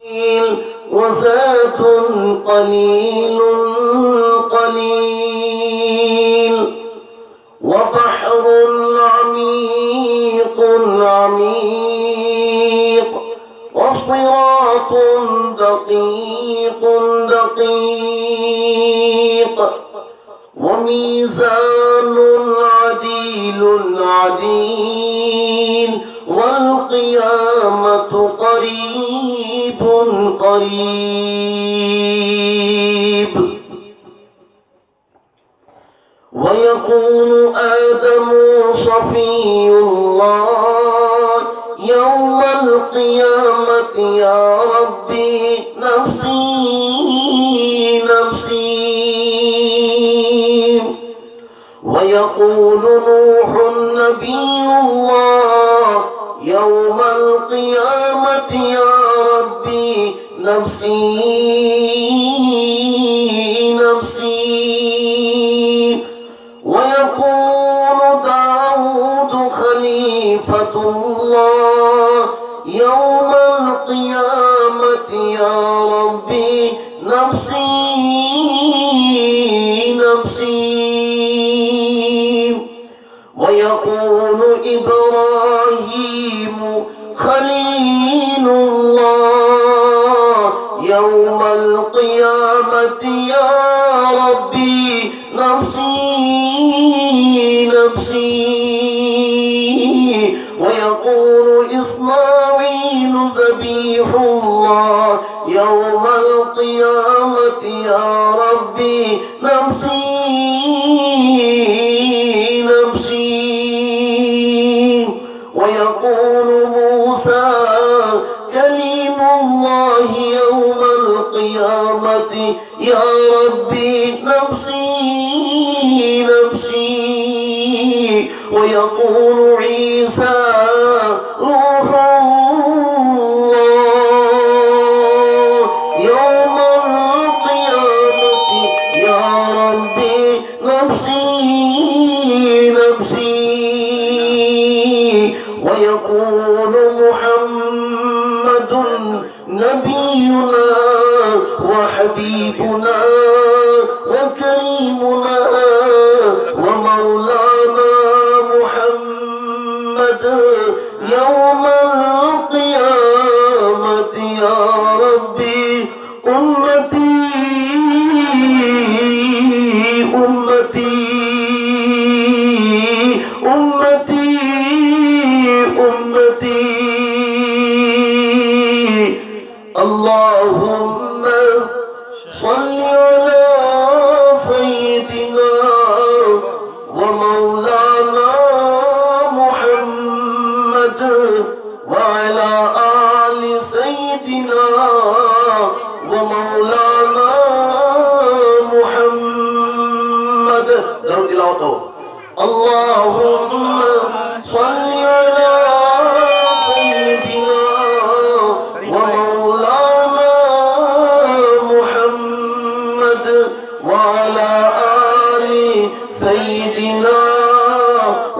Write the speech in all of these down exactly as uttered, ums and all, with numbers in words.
وزاد قليل قليل، وبحر عميق عميق، وصراط دقيق دقيق، وميزان عديل عديل، والقيامة قريب قريب. ويقول آدم صفي الله يوم القيامة: يا ربي، نفسي نفسي. ويقول نوح نبي الله يوم القيامة: يا ربي، نفسي نفسي. ويقول داود خليفة الله يوم القيامة: يا ربي، نفسي نفسي. ويقول إبراهيم خليل الله يوم القيامة: يا ربي، نفسي نفسي. ويقول إسماعيل ذبيح الله يوم القيامة: يا ربي، نفسي نفسي. ويقول موسى كليم الله يوم القيامة: يا ربي، نفسي نفسي. ويقول عيسى روح الله يوم القيامة: يا ربي، نفسي نفسي. ويقول محمد نبينا وحبيبنا وكريمنا ومولانا محمد يوم القيامة يا ربي. أمتي، أمتي، أمتي، أمتي. اللهم صل على سيدنا ومولانا محمد وعلى آل سيدنا ومولانا محمد. ضرب تلاوته. اللهم صل على سيدنا ومولانا محمد وعلى آل سيدنا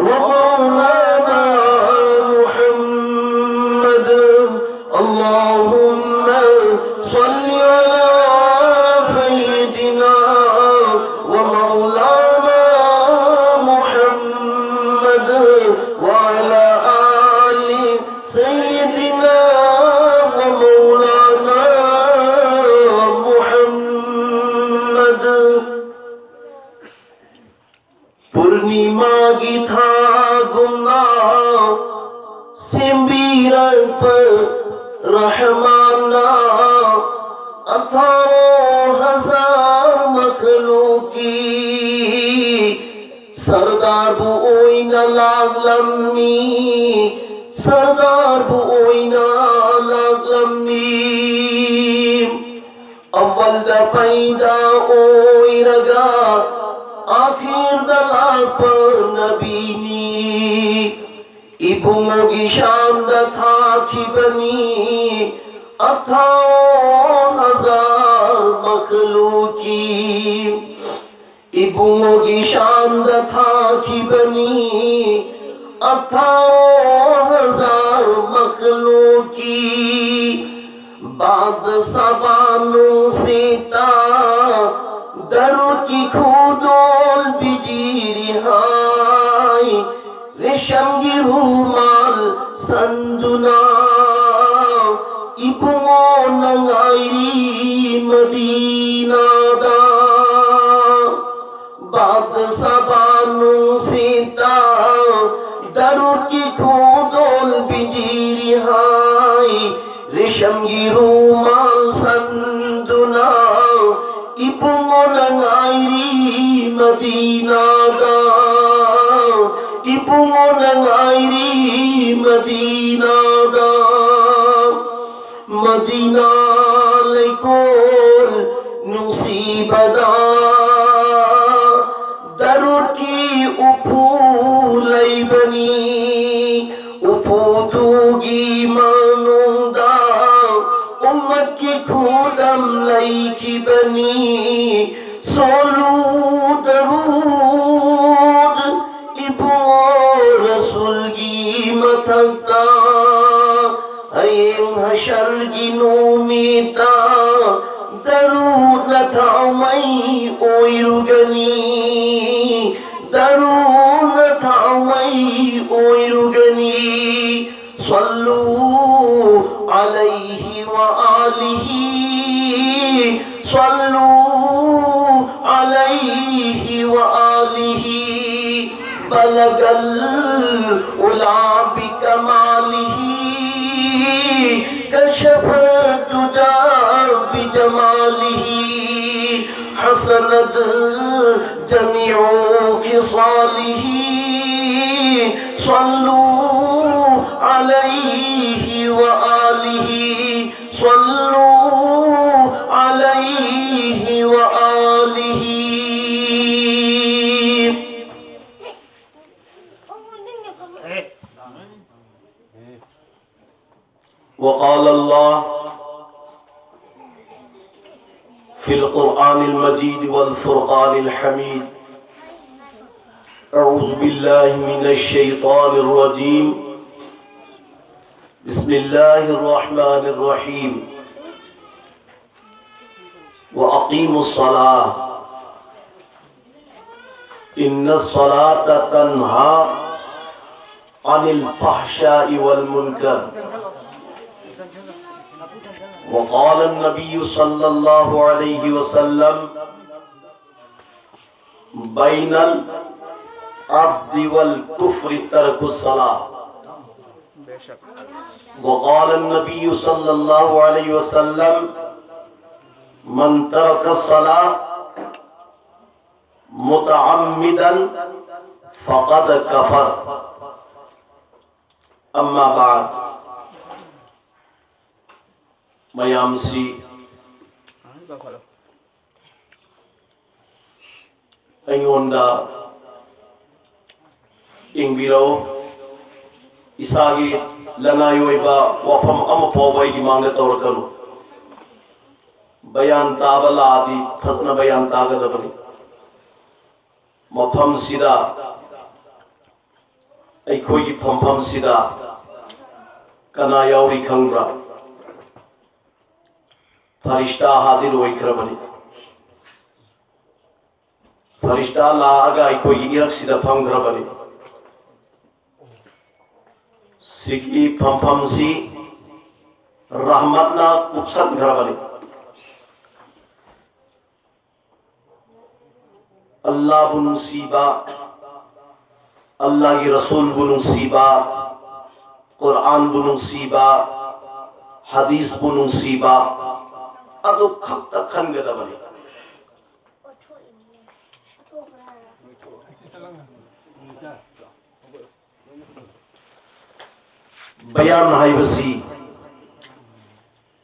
ومولانا محمد. اللهم صل على سيدنا ومولانا محمد وعلى آل سيدنا ومولانا محمد. ꯄꯨꯔꯅꯤꯃꯥꯒꯤ ꯊꯥꯒꯨꯝꯅ ꯁꯦꯝꯕꯤꯔꯛꯄ ꯔꯍꯃꯥꯟꯅ ꯑꯊꯥꯔꯣ ꯍꯖꯥꯔ ꯃꯈꯂꯨꯛꯀꯤ ꯁꯔꯗꯥꯔꯕꯨ ꯑꯣꯏꯅ ꯂꯥꯛꯂꯝꯃꯤ, ꯁꯔꯗꯥꯔꯕꯨ ꯑꯣꯏꯅ ꯂꯥꯛꯂꯝꯃꯤ꯫ ꯑꯋꯜꯗ ꯄꯩꯗꯥ ꯑꯣꯏꯔꯒ ꯑꯥꯈꯤꯔꯗ ꯂꯥꯛꯄ ꯅꯕꯤꯅꯤ꯫ ꯏꯕꯨꯡꯉꯣꯒꯤ ꯁꯥꯟꯗ ꯊꯥꯈꯤꯕꯅꯤ ꯑꯊꯥꯔꯣ ꯍꯖꯥꯔ ꯃꯈꯂꯨꯛꯀꯤ꯫ ꯏꯕꯨꯡꯉꯣꯒꯤ ꯁꯥꯟꯗ ꯊꯥꯈꯤꯕꯅꯤ ꯑꯊꯥꯔꯣ ꯍꯖꯥꯔ ꯃꯈꯂꯨꯛꯀꯤ꯫ ꯕꯥꯗꯁꯥꯕꯥ ꯅꯨꯡꯁꯤꯠꯇ ꯗꯔꯨꯗꯀꯤ ꯈꯣꯟꯖꯦꯜ ꯕꯤꯖꯤꯔꯤ ꯍꯥꯏ꯫ ꯔꯦꯁꯝꯒꯤ ꯔꯨꯃꯥꯜ ꯁꯟꯗꯨꯅ ꯏꯕꯨꯡꯉꯣꯅ ꯉꯥꯏꯔꯤ ꯃꯗꯤꯅꯥꯗ꯫ ꯕꯥꯗꯁꯥꯕꯥ ꯅꯨꯡꯁꯤꯠꯇ ꯗꯔꯨꯗꯀꯤ ꯈꯣꯟꯖꯦꯜ ꯕꯤꯖꯤꯔꯤ ꯍꯥꯏ꯫ ꯔꯦꯁꯝꯒꯤ ꯔꯨꯃꯥꯜ ꯁꯟꯗꯨꯅ ꯏꯕꯨꯡꯉꯣꯅ ꯉꯥꯏꯔꯤ ꯃꯗꯤꯅꯥꯗ꯫ ꯏꯕꯨꯡꯉꯣꯅ ꯉꯥꯏꯔꯤ ꯃꯗꯤꯅꯥꯗ꯫ ꯃꯗꯤꯅꯥ ꯂꯩꯀꯣꯜ ꯅꯨꯡꯁꯤꯕꯗ ꯗꯔꯨꯗꯀꯤ ꯎꯐꯨ ꯂꯩꯕꯅꯤ꯫ ꯎꯐꯨꯗꯨꯒꯤ ꯃꯅꯨꯡꯗ ꯎꯝꯃꯠꯀꯤ ꯈꯨꯗꯝ ꯂꯩꯈꯤꯕꯅꯤ꯫ ꯁꯣꯜꯂꯨ ꯗꯔꯨꯗ ꯏꯕꯨꯡꯉꯣ ꯔꯁꯨꯜꯒꯤ ꯃꯊꯛꯇ꯫ ꯍꯌꯦꯡ ꯍꯁꯔꯒꯤ ꯅꯨꯃꯤꯠꯇ ꯗꯔꯨꯗꯅ ꯊꯥꯎꯃꯩ ꯑꯣꯏꯔꯨꯒꯅꯤ꯫ ꯗꯔꯨꯗꯅ ꯊꯥꯎꯃꯩ ꯑꯣꯏꯔꯨꯒꯅꯤ꯫ صلوا عليه وآله، صلوا عليه وآله. بلغ العلا بكماله، كشف الدجى بجماله، حسنت جميع خصاله. صلوا عليه وآله، صلوا عليه وآله. وقال الله في القرآن المجيد والفرقان الحميد: أعوذ بالله من الشيطان الرجيم. بسم الله الرحمن الرحيم. وأقيموا الصلاة. إن الصلاة تنهى عن الفحشاء والمنكر. وقال النبي صلى الله عليه وسلم: بين العبد والكفر ترك الصلاة. وقال النبي صلى الله عليه وسلم: من ترك الصلاة متعمدا فقد كفر. أما بعد. ꯃꯌꯥꯝꯁꯤ ꯑꯩꯉꯣꯟꯗ ꯌꯦꯡꯕꯤꯔꯛꯎ꯫ ꯏꯁꯥꯒꯤ ꯂꯅꯥꯏ ꯑꯣꯏꯕ ꯋꯥꯐꯝ ꯑꯃ ꯐꯥꯎꯕ ꯑꯩꯒꯤ ꯃꯥꯡꯗ ꯇꯧꯔꯛꯀꯅꯨ꯫ ꯕꯌꯥꯟ ꯇꯥꯕ ꯂꯥꯛꯑꯗꯤ ꯐꯖꯅ ꯕꯌꯥꯟ ꯇꯥꯒꯗꯕꯅꯤ꯫ ꯃꯐꯝꯁꯤꯗ, ꯑꯩꯈꯣꯏꯒꯤ ꯐꯝꯐꯝꯁꯤꯗ ꯀꯅꯥ ꯌꯥꯎꯔꯤ ꯈꯪꯕ꯭ꯔꯥ? ꯐꯔꯤꯁꯇꯥ ꯍꯥꯖꯤꯔ ꯑꯣꯏꯈ꯭ꯔꯕꯅꯤ꯫ ꯐꯔꯤꯁꯇꯥ ꯂꯥꯛꯑꯒ ꯑꯩꯈꯣꯏꯒꯤ ꯏꯔꯛꯁꯤꯗ ꯐꯝꯈ꯭ꯔꯕꯅꯤ꯫ ꯁꯤꯒꯤ ꯐꯝꯐꯝꯁꯤ ꯔꯍꯃꯠꯅ ꯀꯨꯞꯁꯟꯈ꯭ꯔꯕꯅꯤ꯫ ꯑꯜꯂꯥꯍꯕꯨ ꯅꯨꯡꯁꯤꯕ, ꯑꯜꯂꯥꯍꯒꯤ ꯔꯁꯨꯜꯕꯨ ꯅꯨꯡꯁꯤꯕ, ꯀꯨꯔꯑꯥꯟꯕꯨ ꯅꯨꯡꯁꯤꯕ, ꯍꯗꯤꯁꯄꯨ ꯅꯨꯡꯁꯤꯕ, ꯑꯗꯨ ꯈꯛꯇ ꯈꯟꯒꯗꯕꯅꯤ꯫ ꯕꯌꯥꯟ ꯍꯥꯏꯕꯁꯤ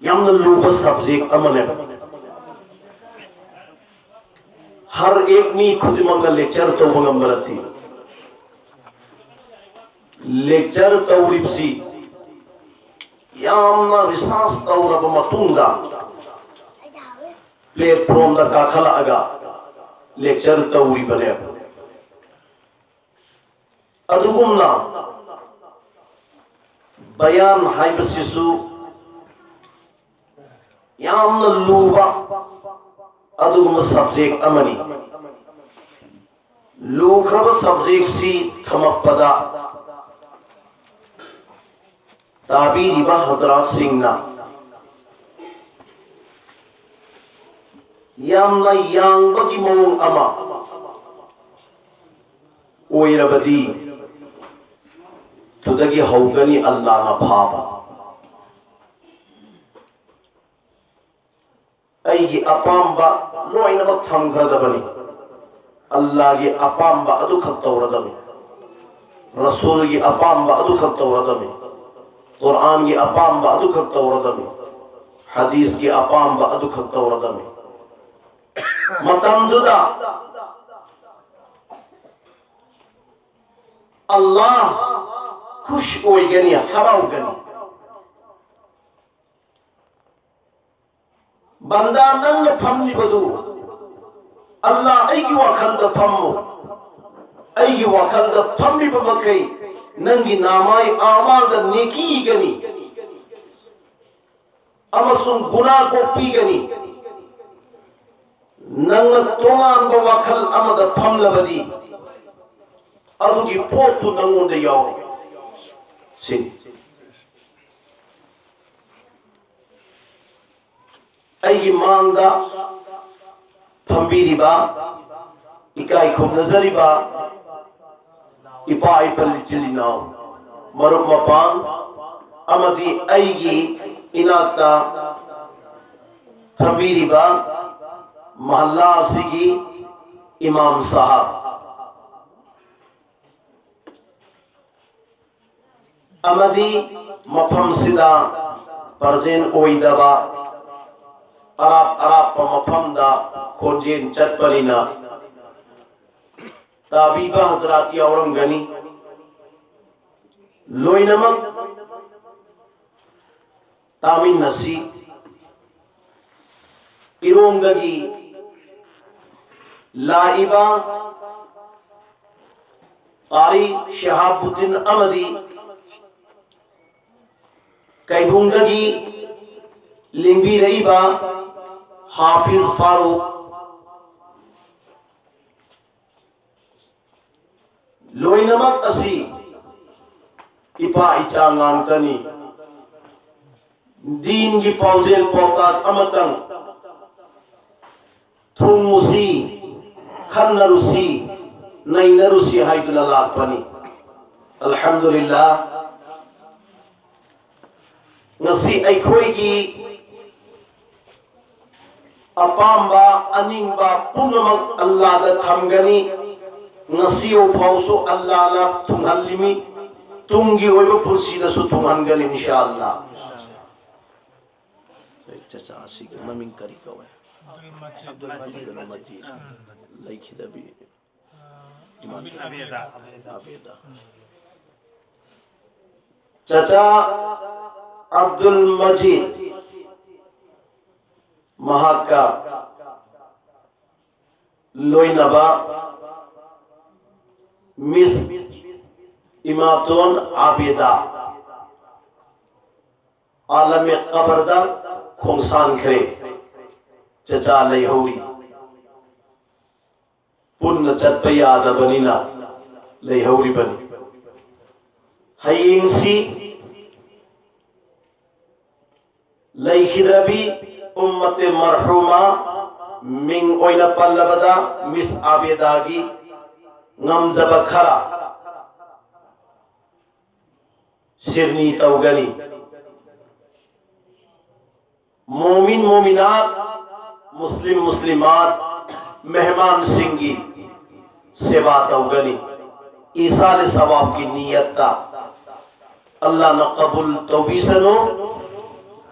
ꯌꯥꯝꯅ ꯂꯨꯕ subject ꯑꯃꯅꯦꯕ꯫ ꯍꯔ ꯑꯦꯛ ꯃꯤ ꯈꯨꯗꯤꯡꯃꯛꯅ lecture ꯇꯧꯕ ꯉꯝꯕ ꯅꯠꯇꯦ꯫ Lecture ꯇꯧꯔꯤꯕꯁꯤ ꯌꯥꯝꯅ research ꯇꯧꯔꯕ ꯃꯇꯨꯡꯗ platformꯗ ꯀꯥꯈꯠꯂꯛꯑꯒ lecture ꯇꯧꯔꯤꯕꯅꯦꯕ꯫ ꯑꯗꯨꯒꯨꯝꯅ ꯕꯌꯥꯟ ꯍꯥꯏꯕꯁꯤꯁꯨ ꯌꯥꯝꯅ ꯂꯨꯕ ꯑꯗꯨꯒꯨꯝꯕ subject ꯑꯃꯅꯤ꯫ ꯂꯨꯈ꯭ꯔꯕ subjectꯁꯤ ꯊꯝꯃꯛꯄꯗ ꯇꯥꯕꯤꯔꯤꯕ ꯍꯖꯔꯥꯠꯁꯤꯡꯅ ꯌꯥꯝꯅ ꯌꯥꯡꯕꯒꯤ ꯃꯑꯣꯡ ꯑꯃ ꯑꯣꯏꯔꯕꯗꯤ, ꯇꯨꯗꯒꯤ ꯍꯧꯒꯅꯤ ꯑꯜꯂꯥꯍꯅ ꯐꯥꯕ꯫ ꯑꯩꯒꯤ ꯑꯄꯥꯝꯕ ꯂꯣꯏꯅꯃꯛ ꯊꯝꯈ꯭ꯔꯗꯕꯅꯤ꯫ ꯑꯜꯂꯥꯍꯒꯤ ꯑꯄꯥꯝꯕ ꯑꯗꯨꯈꯛ ꯇꯧꯔꯗꯕꯅꯤ꯫ ꯔꯁꯨꯜꯒꯤ ꯑꯄꯥꯝꯕ ꯑꯗꯨꯈꯛ ꯇꯧꯔꯗꯕꯅꯤ꯫ ꯀꯨꯔꯥꯟꯒꯤ ꯑꯄꯥꯝꯕ ꯑꯗꯨꯈꯛ ꯇꯧꯔꯗꯕꯅꯤ꯫ ꯍꯗꯤꯁꯀꯤ ꯑꯄꯥꯝꯕ ꯑꯗꯨꯈꯛ ꯇꯧꯔꯗꯕꯅꯤ꯫ ꯃꯇꯝꯗꯨꯗ ꯑꯜꯂꯥꯍ ꯈꯨꯁ ꯑꯣꯏꯒꯅꯤ, ꯍꯔꯥꯎꯒꯅꯤ꯫ ꯕꯟꯗꯥ, ꯅꯪꯅ ꯐꯝꯂꯤꯕꯗꯨ, ꯑꯜꯂꯥꯍ, ꯑꯩꯒꯤ ꯋꯥꯈꯜꯗ ꯐꯝꯃꯨ꯫ ꯑꯩꯒꯤ ꯋꯥꯈꯜꯗ ꯐꯝꯂꯤꯕ ꯃꯈꯩ ꯅꯪꯒꯤ ꯅꯥꯃꯥꯏ ꯑꯃꯥꯜꯗ ꯅꯦꯀꯤ ꯏꯒꯅꯤ ꯑꯃꯁꯨꯡ ꯒꯨꯅꯥ ꯀꯣꯛꯄꯤꯒꯅꯤ꯫ ꯅꯪꯅ ꯇꯣꯉꯥꯟꯕ ꯋꯥꯈꯜ ꯑꯃꯗ ꯐꯝꯂꯕꯗꯤ, ꯑꯗꯨꯒꯤ ꯄꯣꯠꯇꯨ ꯅꯪꯉꯣꯟꯗ ꯌꯥꯎꯔꯣꯏ꯫ ꯁꯤꯅꯤ꯫ ꯑꯩꯒꯤ ꯃꯥꯡꯗ ꯐꯝꯕꯤꯔꯤꯕ, ꯏꯀꯥꯏ ꯈꯨꯝꯅꯖꯔꯤꯕ ꯏꯄꯥ ꯏꯄꯜ, ꯏꯆꯤꯜ ꯏꯅꯥꯎ, ꯃꯔꯨꯞ ꯃꯄꯥꯡ ꯑꯃꯗꯤ ꯑꯩꯒꯤ ꯏꯅꯥꯛꯇ ꯐꯝꯕꯤꯔꯤꯕ ꯃꯍꯜꯂꯥ ꯑꯁꯤꯒꯤ ꯏꯃꯥꯝ ꯁꯥꯍꯕ, ꯑꯃꯗꯤ ꯃꯐꯝꯁꯤꯗ present ꯑꯣꯏꯗꯕ, ꯑꯔꯥꯞ ꯑꯔꯥꯞꯄ ꯃꯐꯝꯗ ꯈꯣꯟꯖꯦꯜ ꯆꯠꯄꯅꯤꯅ ꯇꯥꯕꯤꯕ ꯍꯖꯔꯥꯠ ꯌꯥꯎꯔꯝꯒꯅꯤ꯫ ꯂꯣꯏꯅꯃꯛ ꯇꯥꯃꯤꯟꯅꯁꯤ꯫ ꯏꯔꯣꯝꯗꯒꯤ ꯂꯥꯛꯏꯕ ꯀꯥꯔꯤ ꯁꯤꯍꯥꯕꯨꯗꯤꯟ ꯑꯃꯗꯤ ꯀꯩꯕꯨꯡꯗꯒꯤ ꯂꯦꯡꯕꯤꯔꯛꯏꯕ ꯍꯥꯐꯤꯖ ꯐꯥꯔꯨꯛ, ꯂꯣꯏꯅꯃꯛ ꯑꯁꯤ ꯏꯄꯥ ꯏꯆꯥ ꯉꯥꯛꯇꯅꯤ꯫ ꯗꯤꯟꯒꯤ ꯄꯥꯎꯖꯦꯜ ꯄꯥꯎꯇꯥꯛ ꯑꯃꯇꯪ ꯊꯣꯡꯉꯨꯁꯤ, ꯈꯟꯅꯔꯨꯁꯤ, ꯅꯩꯅꯔꯨꯁꯤ ꯍꯥꯏꯗꯨꯅ ꯂꯥꯛꯄꯅꯤ꯫ ꯑꯜꯍꯝꯗꯨꯂꯤꯜꯂꯥꯍ, ꯉꯁꯤ ꯑꯩꯈꯣꯏꯒꯤ ꯑꯄꯥꯝꯕ, ꯑꯅꯤꯡꯕ ꯄꯨꯝꯅꯃꯛ ꯑꯜꯂꯥꯗ ꯊꯝꯒꯅꯤ꯫ ꯉꯁꯤ ꯐꯥꯎꯁꯨ ꯑꯜꯂꯥꯅ ꯊꯨꯡꯍꯜꯂꯤꯃꯤ, ꯇꯨꯡꯒꯤ ꯑꯣꯏꯕ ꯄꯨꯟꯁꯤꯗꯁꯨ ꯊꯨꯡꯍꯟꯒꯅꯤ, ꯏꯟꯁꯥ ꯑꯜꯂꯥ꯫ ꯑꯩ ꯆꯆꯥ ꯑꯁꯤꯒꯤ ꯃꯃꯤꯡ ꯀꯔꯤ ꯀꯧꯋꯦ? ꯑꯕꯗꯨꯜ ꯃꯖꯤꯗ꯫ ꯂꯩꯈꯤꯗꯕꯤ ꯏꯃꯥ ꯑꯕꯦꯗꯥ꯫ ꯆꯆꯥ ꯑꯕꯗꯨꯜ ꯃꯖꯤꯗ, ꯃꯍꯥꯛꯀ ꯂꯣꯏꯅꯕ ꯃꯤꯁ ꯏꯃꯥꯇꯣꯟ ꯑꯕꯦꯗꯥ ꯑꯥꯂꯝ-ꯏ-ꯀꯕꯔꯗ ꯈꯣꯡꯁꯥꯟꯈ꯭ꯔꯦ꯫ ꯆꯆꯥ ꯂꯩꯍꯧꯔꯤ꯫ ꯄꯨꯟꯅ ꯆꯠꯄ ꯌꯥꯗꯕꯅꯤꯅ ꯂꯩꯍꯧꯔꯤꯕꯅꯤ꯫ ꯍꯌꯦꯡꯁꯤ ꯂꯩꯈꯤꯗ꯭ꯔꯕꯤ ꯎꯝꯃꯠꯇꯦ ꯃꯔꯍꯨꯃꯥ, ꯃꯤꯡ ꯑꯣꯏꯅ ꯄꯜꯂꯕꯗ ꯃꯤꯁ ꯑꯥꯕꯦꯗꯥꯒꯤ ꯉꯝꯖꯕ ꯈꯔ ꯁꯤꯔꯅꯤ ꯇꯧꯒꯅꯤ꯫ ꯃꯣꯃꯤꯟ ꯃꯣꯃꯤꯅꯥꯠ, ꯃꯨꯁꯂꯤꯝ ꯃꯨꯁꯂꯤꯃꯥꯠ, ꯃꯦꯍꯃꯥꯟꯁꯤꯡꯒꯤ ꯁꯦꯕꯥ ꯇꯧꯒꯅꯤ꯫ ꯏꯁꯥꯂꯦ ꯁꯋꯥꯕꯀꯤ ꯅꯤꯌꯠꯇ꯫ ꯑꯜꯂꯥꯅ ꯀꯕꯨꯜ ꯇꯧꯕꯤꯁꯅꯨ꯫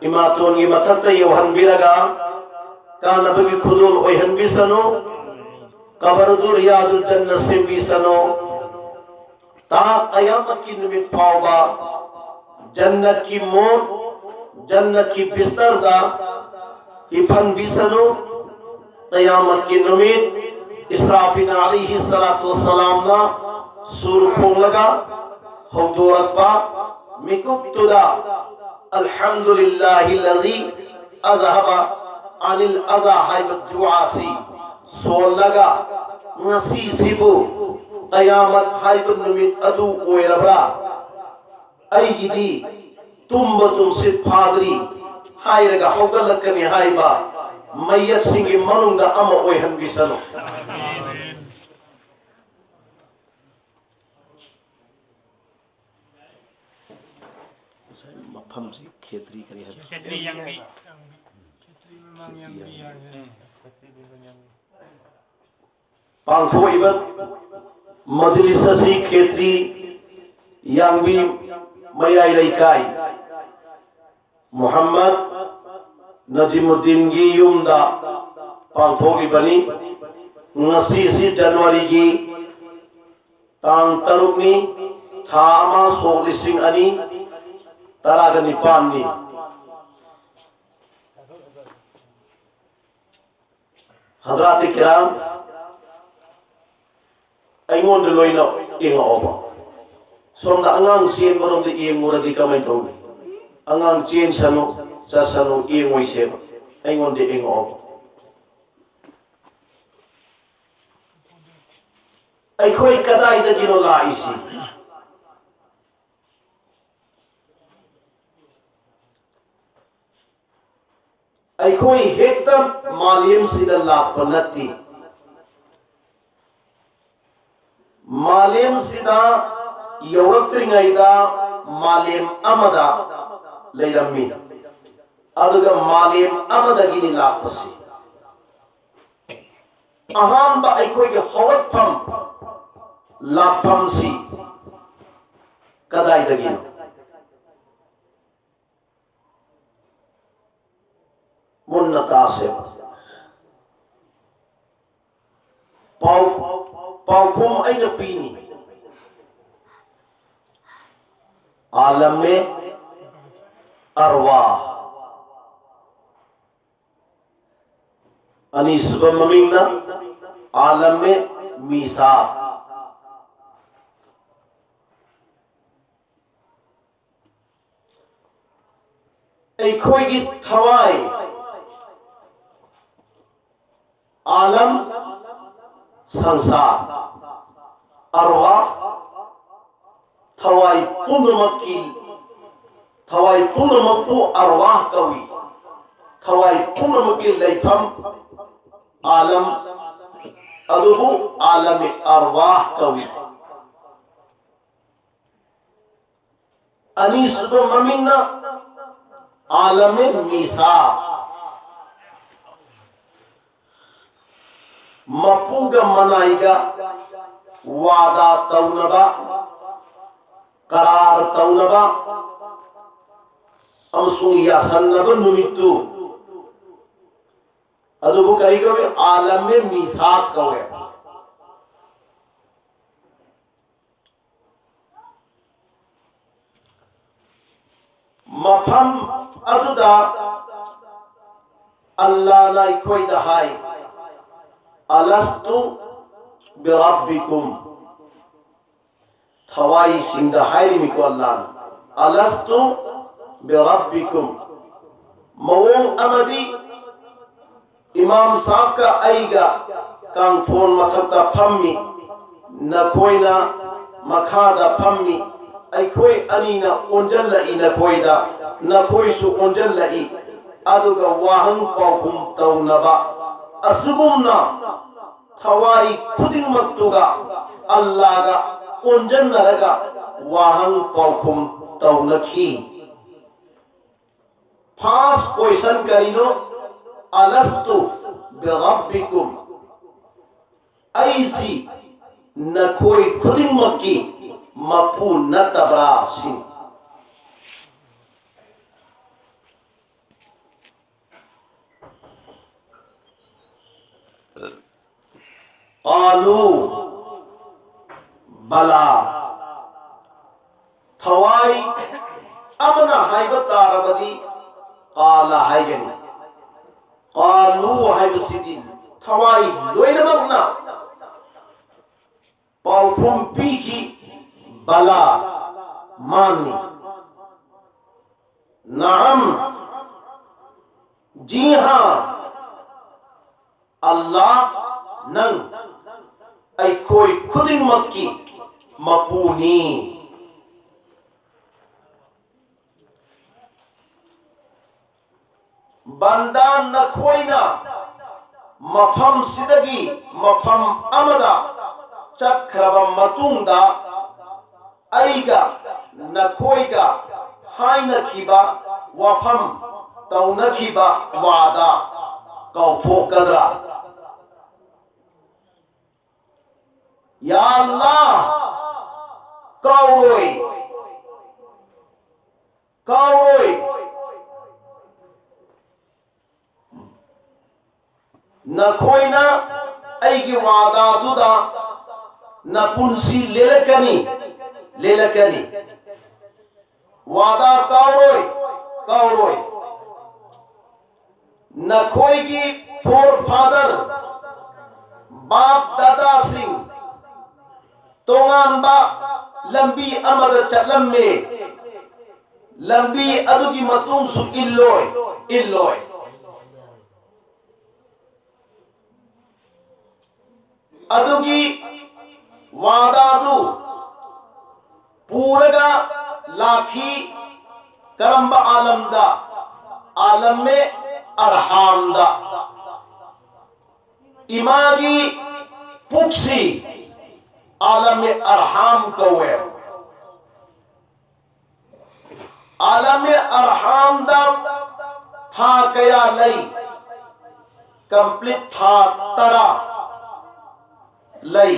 ꯏꯃꯥꯇꯣꯟꯒꯤ ꯃꯊꯛꯇ ꯌꯧꯍꯟꯕꯤꯔꯒ ꯀꯥꯟꯅꯕꯒꯤ ꯈꯨꯗꯣꯜ ꯑꯣꯏꯍꯟꯕꯤꯁꯅꯨ꯫ ꯀꯕꯔꯗꯨ ꯔꯤꯌꯥꯗꯨꯜ ꯖꯟꯅ ꯁꯦꯝꯕꯤꯁꯅꯨ꯫ ꯇꯥ ꯀꯌꯥꯃꯠꯀꯤ ꯅꯨꯃꯤꯠ ꯐꯥꯎꯕ ꯖꯟꯅꯠꯀꯤ ꯃꯣꯠ, ꯖꯟꯅꯠꯀꯤ ꯕꯤꯁꯇꯔꯗ ꯏꯐꯟꯕꯤꯁꯅꯨ꯫ ꯀꯌꯥꯃꯠꯀꯤ ꯅꯨꯃꯤꯠ ꯏꯁꯔꯥꯐꯤꯜ ꯑꯂꯩꯍꯤ ꯁꯂꯥꯇꯨ ꯋꯁꯁꯂꯥꯝꯅ ꯁꯨꯔ ꯈꯣꯡꯂꯒ ꯍꯧꯗꯣꯔꯛꯄ ꯃꯤꯀꯨꯞꯇꯨꯗ ꯑꯜꯍꯝꯗꯨꯂꯤꯜꯂꯥꯍꯤꯜꯂꯥꯖꯤ ꯑꯖꯍꯕ ꯑꯅꯤꯜ ꯑꯖꯥ ꯍꯥꯏꯕ ꯗꯨꯋꯥꯁꯤ ꯁꯣꯜꯂꯒ, ꯉꯁꯤꯁꯤꯕꯨ ꯀꯌꯥꯃꯠ ꯍꯥꯏꯕ ꯅꯨꯃꯤꯠ ꯑꯗꯨ ꯑꯣꯏꯔꯕ꯭ꯔꯥ? ꯑꯩꯒꯤꯗꯤ ꯇꯨꯝꯕ ꯇꯨꯝꯁꯤꯠ ꯐꯥꯗ꯭ꯔꯤ ꯍꯥꯏꯔꯒ ꯍꯧꯒꯠꯂꯛꯀꯅꯤ ꯍꯥꯏꯕ ꯃꯌꯦꯛꯁꯤꯡꯒꯤ ꯃꯅꯨꯡꯗ ꯑꯃ ꯑꯣꯏꯍꯟꯕꯤꯁꯅꯨ꯫ ꯉꯁꯥꯏ ꯃꯐꯝꯁꯤ ꯈꯦꯇ꯭ꯔꯤ ꯀꯔꯤ ꯍꯥꯏꯕ? ꯈꯦꯇ꯭ꯔꯤ ꯌꯥꯡꯕꯤ꯫ ꯄꯥꯡꯊꯣꯛꯏꯕ ꯃꯖꯂꯤꯁ ꯑꯁꯤ ꯈꯦꯇ꯭ꯔꯤ ꯌꯥꯡꯕꯤ ꯃꯌꯥꯏ ꯂꯩꯀꯥꯏ ꯃꯨꯍꯝꯃꯗ ꯅꯖꯤꯃꯨꯗꯗꯤꯟꯒꯤ ꯌꯨꯝꯗ ꯄꯥꯡꯊꯣꯛꯂꯤꯕꯅꯤ꯫ ꯉꯁꯤꯁꯤ ꯖꯅꯋꯥꯔꯤꯒꯤ ꯇꯥꯡ ꯇꯔꯨꯛꯅꯤ, ꯊꯥ ꯑꯃ, ꯁꯣꯛ ꯂꯤꯁꯤꯡ ꯑꯅꯤ ꯇꯔꯥꯒ ꯅꯤꯄꯥꯟꯅꯤ꯫ ꯍꯗ꯭ꯔꯥꯇꯤ ꯀꯤꯔꯥꯝ, ꯑꯩꯉꯣꯟꯗ ꯂꯣꯏꯅ ꯌꯦꯡꯉꯛꯑꯣꯕ꯫ ꯁꯣꯝꯗ ꯑꯉꯥꯡ ꯆꯦꯟꯕꯔꯣꯝꯗ ꯌꯦꯡꯉꯨꯔꯗꯤ ꯀꯃꯥꯏꯅ ꯇꯧꯅꯤ? ꯑꯉꯥꯡ ꯆꯦꯟꯁꯅꯨ, ꯆꯠꯁꯅꯨ, ꯌꯦꯡꯉꯣꯏꯁꯦꯕ꯫ ꯑꯩꯉꯣꯟꯗ ꯌꯦꯡꯉꯛꯑꯣꯕ꯫ ꯑꯩꯈꯣꯏ ꯀꯗꯥꯏꯗꯒꯤꯅꯣ ꯂꯥꯛꯏꯁꯤ? ꯑꯩꯈꯣꯏ ꯍꯦꯛꯇ ꯃꯥꯂꯦꯝꯁꯤꯗ ꯂꯥꯛꯄ ꯅꯠꯇꯦ꯫ ꯃꯥꯂꯦꯝꯁꯤꯗ ꯌꯧꯔꯛꯇ꯭ꯔꯤꯉꯩꯗ ꯃꯥꯂꯦꯝ ꯑꯃꯗ ꯂꯩꯔꯝꯃꯤ, ꯑꯗꯨꯒ ꯃꯥꯂꯦꯝ ꯑꯃꯗꯒꯤꯅꯤ ꯂꯥꯛꯄꯁꯤ꯫ ꯑꯍꯥꯟꯕ ꯑꯩꯈꯣꯏꯒꯤ ꯍꯧꯔꯛꯐꯝ, ꯂꯥꯛꯐꯝꯁꯤ ꯀꯗꯥꯏꯗꯒꯤꯅꯣ? ꯃꯨꯟꯅ ꯇꯥꯁꯦꯕ꯫ ꯄꯥꯎ-, ꯄꯥꯎꯈꯨꯝ ꯑꯩꯅ ꯄꯤꯅꯤ꯫ ꯑꯥꯂꯝ ꯑꯔꯋꯥ꯫ ꯑꯅꯤꯁꯨꯕ ꯃꯃꯤꯡꯅ ꯑꯥꯂꯝ ꯃꯤꯁꯥ꯫ ꯑꯩꯈꯣꯏꯒꯤ ꯊꯋꯥꯏ, ꯑꯥꯂꯝ, ꯁꯪꯁꯥꯔ, ꯑꯔꯋꯥꯍ, ꯊꯋꯥꯏ ꯄꯨꯝꯅꯃꯛꯀꯤ, ꯊꯋꯥꯏ ꯄꯨꯝꯅꯃꯛꯄꯨ ꯑꯔꯋꯥꯍ ꯀꯧꯏ꯫ ꯊꯋꯥꯏ ꯄꯨꯝꯅꯃꯛꯀꯤ ꯂꯩꯐꯝ, ꯑꯥꯂꯝ, ꯑꯗꯨꯕꯨ ꯑꯥꯂꯝ ꯑꯔꯋꯥꯍ ꯀꯧꯏ꯫ ꯑꯅꯤꯁꯨꯕ ꯃꯃꯤꯡꯅ ꯑꯥꯂꯝ ꯃꯤꯁꯥꯛ꯫ ꯃꯄꯨꯒ ꯃꯅꯥꯏꯒ ꯋꯥꯗꯥ ꯇꯧꯅꯕ, ꯀꯔꯥꯔ ꯇꯧꯅꯕ ꯑꯃꯁꯨꯡ ꯌꯥꯁꯟꯅꯕ ꯅꯨꯃꯤꯠꯇꯨ, ꯑꯗꯨꯕꯨ ꯀꯔꯤ ꯀꯧꯏ? ꯑꯥꯂꯝ ꯃꯤꯁꯥꯛ ꯀꯧꯏ꯫ ꯃꯐꯝ ꯑꯗꯨꯗ ꯑꯜꯂꯥꯅ ꯑꯩꯈꯣꯏꯗ ꯍꯥꯏ, "ꯑꯂꯁꯇꯨ ꯕꯤꯔꯕꯤꯀꯨꯝ"꯫ ꯊꯋꯥꯏꯁꯤꯡꯗ ꯍꯥꯏꯔꯤꯅꯤꯀꯣ ꯑꯜꯂꯥꯅ, "ꯑꯂꯁꯇꯨ ꯕꯤꯔꯕꯤꯀꯨꯝ"꯫ ꯃꯑꯣꯡ ꯑꯃꯗꯤ ꯏꯃꯥꯝ ꯁꯥꯍꯕꯀ ꯑꯩꯒ ꯀꯥꯡꯊꯣꯟ ꯃꯊꯛꯇ ꯐꯝꯃꯤ, ꯅꯈꯣꯏꯅ ꯃꯈꯥꯗ ꯐꯝꯃꯤ, ꯑꯩꯈꯣꯏ ꯑꯅꯤꯅ ꯑꯣꯟꯁꯤꯜꯂꯛꯏ ꯅꯈꯣꯏꯗ, ꯅꯈꯣꯏꯁꯨ ꯑꯣꯟꯁꯤꯜꯂꯛꯏ, ꯑꯗꯨꯒ ꯋꯥꯍꯪ ꯄꯥꯎꯈꯨꯝ ꯇꯧꯅꯕ꯫ ꯑꯁꯤꯒꯨꯝꯅ ꯊꯋꯥꯏ ꯈꯨꯗꯤꯡꯃꯛꯇꯨꯒ ꯑꯜꯂꯥꯒ ꯑꯣꯟꯁꯤꯟꯅꯔꯒ ꯋꯥꯍꯪ ꯄꯥꯎꯈꯨꯝ ꯇꯧꯅꯈꯤ꯫ First question ꯀꯔꯤꯅꯣ? "ꯑꯂꯁꯇꯨ ꯕꯤꯔꯕꯤꯀꯨꯝ"? ꯑꯩꯁꯤ ꯅꯈꯣꯏ ꯈꯨꯗꯤꯡꯃꯛꯀꯤ ꯃꯄꯨ ꯅꯠꯇꯕ꯭ꯔꯥ ꯁꯤꯅꯤ꯫ ꯀꯥꯂꯨ ꯕꯂꯥ꯫ ꯊꯋꯥꯏ ꯑꯃꯅ ꯍꯥꯏꯕ ꯇꯥꯔꯕꯗꯤ ꯀꯥꯂꯥ ꯍꯥꯏꯒꯅꯤ꯫ ꯀꯥꯂꯨ ꯍꯥꯏꯕꯁꯤꯗꯤ ꯊꯋꯥꯏ ꯂꯣꯏꯅꯃꯛꯅ ꯄꯥꯎꯈꯨꯝ ꯄꯤꯈꯤ, "ꯕꯂꯥ, ꯃꯥꯅꯤ"꯫ ꯅꯥꯝ, ꯖꯤ ꯍꯥ, ꯑꯜꯂꯥꯍ, ꯅꯪ ꯑꯩꯈꯣꯏ ꯈꯨꯗꯤꯡꯃꯛꯀꯤ ꯃꯄꯨꯅꯤ꯫ ꯕꯟꯗꯥ, ꯅꯈꯣꯏꯅ ꯃꯐꯝꯁꯤꯗꯒꯤ ꯃꯐꯝ ꯑꯃꯗ ꯆꯠꯈ꯭ꯔꯕ ꯃꯇꯨꯡꯗ, ꯑꯩꯒ ꯅꯈꯣꯏꯒ ꯍꯥꯏꯅꯈꯤꯕ ꯋꯥꯐꯝ, ꯇꯧꯅꯈꯤꯕ ꯋꯥꯗꯥ ꯀꯥꯎꯊꯣꯛꯀꯗ꯭ꯔꯥ? ꯌꯥ ꯑꯜꯂꯥꯍ, ꯀꯥꯎꯔꯣꯏ, ꯀꯥꯎꯔꯣꯏ꯫ ꯅꯈꯣꯏꯅ ꯑꯩꯒꯤ ꯋꯥꯗꯥꯗꯨꯗ ꯅꯄꯨꯟꯁꯤ ꯂꯦꯜꯂꯛꯀꯅꯤ, ꯂꯦꯜꯂꯛꯀꯅꯤ꯫ ꯋꯥꯗꯥ ꯀꯥꯎꯔꯣꯏ, ꯀꯥꯎꯔꯣꯏ꯫ ꯅꯈꯣꯏꯒꯤ forefather, ꯕꯥꯞ ꯗꯥꯗꯥꯁꯤꯡ, ꯇꯣꯉꯥꯟꯕ ꯂꯝꯕꯤ ꯑꯃꯗ ꯆꯠꯂꯝꯃꯤ꯫ ꯂꯝꯕꯤ ꯑꯗꯨꯒꯤ ꯃꯇꯨꯡꯁꯨ ꯏꯜꯂꯣꯏ, ꯏꯜꯂꯣꯏ꯫ ꯑꯗꯨꯒꯤ ꯋꯥꯗꯥꯗꯨ ꯄꯨꯔꯒ ꯂꯥꯛꯈꯤ꯫ ꯀꯔꯝꯕ ꯑꯥꯂꯝꯗ? ꯑꯥꯂꯝꯃꯦ ꯑꯔꯍꯥꯝꯗ꯫ ꯏꯃꯥꯒꯤ ꯄꯨꯛꯁꯤ ꯑꯥꯂꯝꯃꯦ ꯑꯔꯍꯥꯝ ꯀꯧꯋꯦ꯫ ꯑꯥꯂꯝꯃꯦ ꯑꯔꯍꯥꯝꯗ ꯊꯥ ꯀꯌꯥ ꯂꯩ? Complete ꯊꯥ ꯇꯔꯥ ꯂꯩ꯫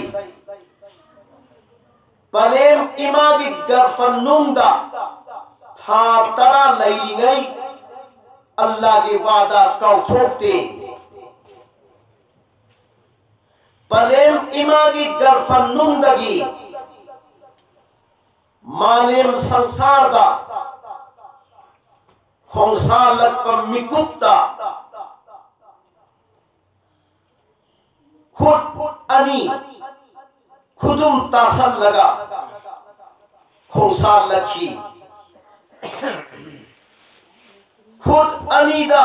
ꯄꯂꯦꯝ ꯏꯃꯥꯒꯤ ꯒꯔꯐꯅꯨꯡꯗ ꯊꯥ ꯇꯔꯥ ꯂꯩꯔꯤꯉꯩ ꯑꯜꯂꯥꯒꯤ ꯋꯥꯗꯥ ꯀꯥꯎꯊꯣꯛꯇꯦ꯫ ꯄꯂꯦꯝ ꯏꯃꯥꯒꯤ ꯒꯔꯐꯅꯨꯡꯗꯒꯤ ꯃꯥꯂꯦꯝ ꯁꯪꯁꯥꯔꯗ ꯈꯣꯡꯁꯥꯜꯂꯛꯄ ꯃꯤꯀꯨꯞꯇ ꯈꯨꯠ ꯑꯅꯤ ꯈꯨꯗꯨꯝ ꯇꯥꯁꯜꯂꯒ ꯈꯣꯡꯁꯥꯜꯂꯛꯈꯤ꯫ ꯈꯨꯠ ꯑꯅꯤꯗ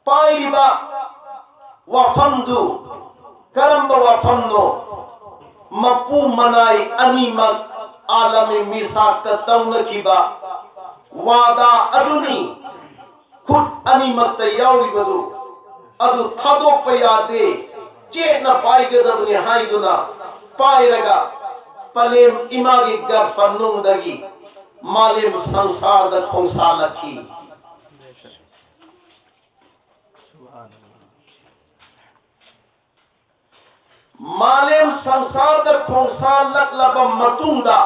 ꯄꯥꯏꯔꯤꯕ ꯋꯥꯐꯝꯗꯨ ꯀꯔꯝꯕ ꯋꯥꯐꯝꯅꯣ? ꯃꯄꯨ ꯃꯅꯥꯏ ꯑꯅꯤꯃꯛ ꯑꯥꯂꯥꯃꯤ ꯃꯤꯁꯥꯛꯇ ꯇꯧꯅꯈꯤꯕ ꯋꯥꯗꯥ ꯑꯗꯨꯅꯤ꯫ ꯈꯨꯠ ꯑꯅꯤꯃꯛꯇ ꯌꯥꯎꯔꯤꯕꯗꯨ ꯑꯗꯨ ꯊꯥꯗꯣꯛꯄ ꯌꯥꯗꯦ, ꯆꯦꯠꯅ ꯄꯥꯏꯒꯗꯕꯅꯤ ꯍꯥꯏꯗꯨꯅ ꯄꯥꯏꯔꯒ ꯄꯂꯦꯝ ꯏꯃꯥꯒꯤ ꯒꯔꯚꯅꯨꯡꯗꯒꯤ ꯃꯥꯂꯦꯝ ꯁꯪꯁꯥꯔꯗ ꯈꯣꯡꯁꯥꯜꯂꯛꯈꯤ꯫ ꯃꯥꯂꯦꯝ ꯁꯪꯁꯥꯔꯗ ꯈꯣꯡꯁꯥꯜꯂꯛꯂꯕ ꯃꯇꯨꯡꯗ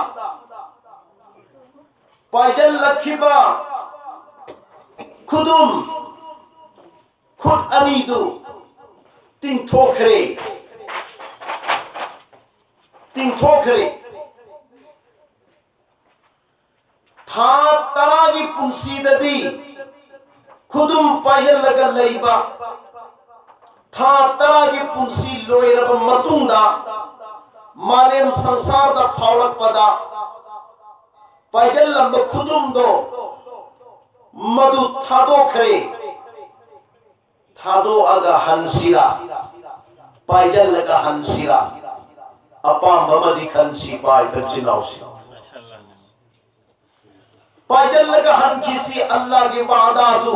ꯄꯥꯏꯖꯜꯂꯛꯈꯤꯕ ꯈꯨꯗꯨꯝ ꯈꯨꯠ ꯑꯅꯤꯗꯨ ꯇꯤꯡꯊꯣꯛꯈ꯭ꯔꯦ, ꯇꯤꯡꯊꯣꯛꯈ꯭ꯔꯦ꯫ ꯊꯥ ꯇꯔꯥꯒꯤ ꯄꯨꯟꯁꯤꯗꯗꯤ ꯈꯨꯗꯨꯝ ꯄꯥꯏꯍꯜꯂꯒ ꯂꯩꯕ, ꯊꯥ ꯇꯔꯥꯒꯤ ꯄꯨꯟꯁꯤ ꯂꯣꯏꯔꯕ ꯃꯇꯨꯡꯗ ꯃꯥꯂꯦꯝ ꯁꯪꯁꯥꯔꯗ ꯐꯥꯎꯔꯛꯄꯗ ꯄꯥꯏꯍꯜꯂꯝꯕ ꯈꯨꯗꯨꯝꯗꯣ ꯃꯗꯨ ꯊꯥꯗꯣꯛꯈ꯭ꯔꯦ꯫ ꯊꯥꯗꯣꯛꯑꯒ ꯍꯟꯁꯤꯔꯥ, ꯄꯥꯏꯁꯤꯜꯂꯒ ꯍꯟꯁꯤꯔꯥ? ꯑꯄꯥꯝꯕ ꯑꯃꯗꯤ ꯈꯟꯁꯤ, ꯄꯥꯏꯕ ꯏꯆꯤꯟ ꯏꯅꯥꯎꯁꯤ꯫ ꯄꯥꯏꯁꯤꯜꯂꯒ ꯍꯟꯈꯤꯁꯤ꯫ ꯑꯜꯂꯥꯒꯤ ꯋꯥꯗꯥꯗꯨ,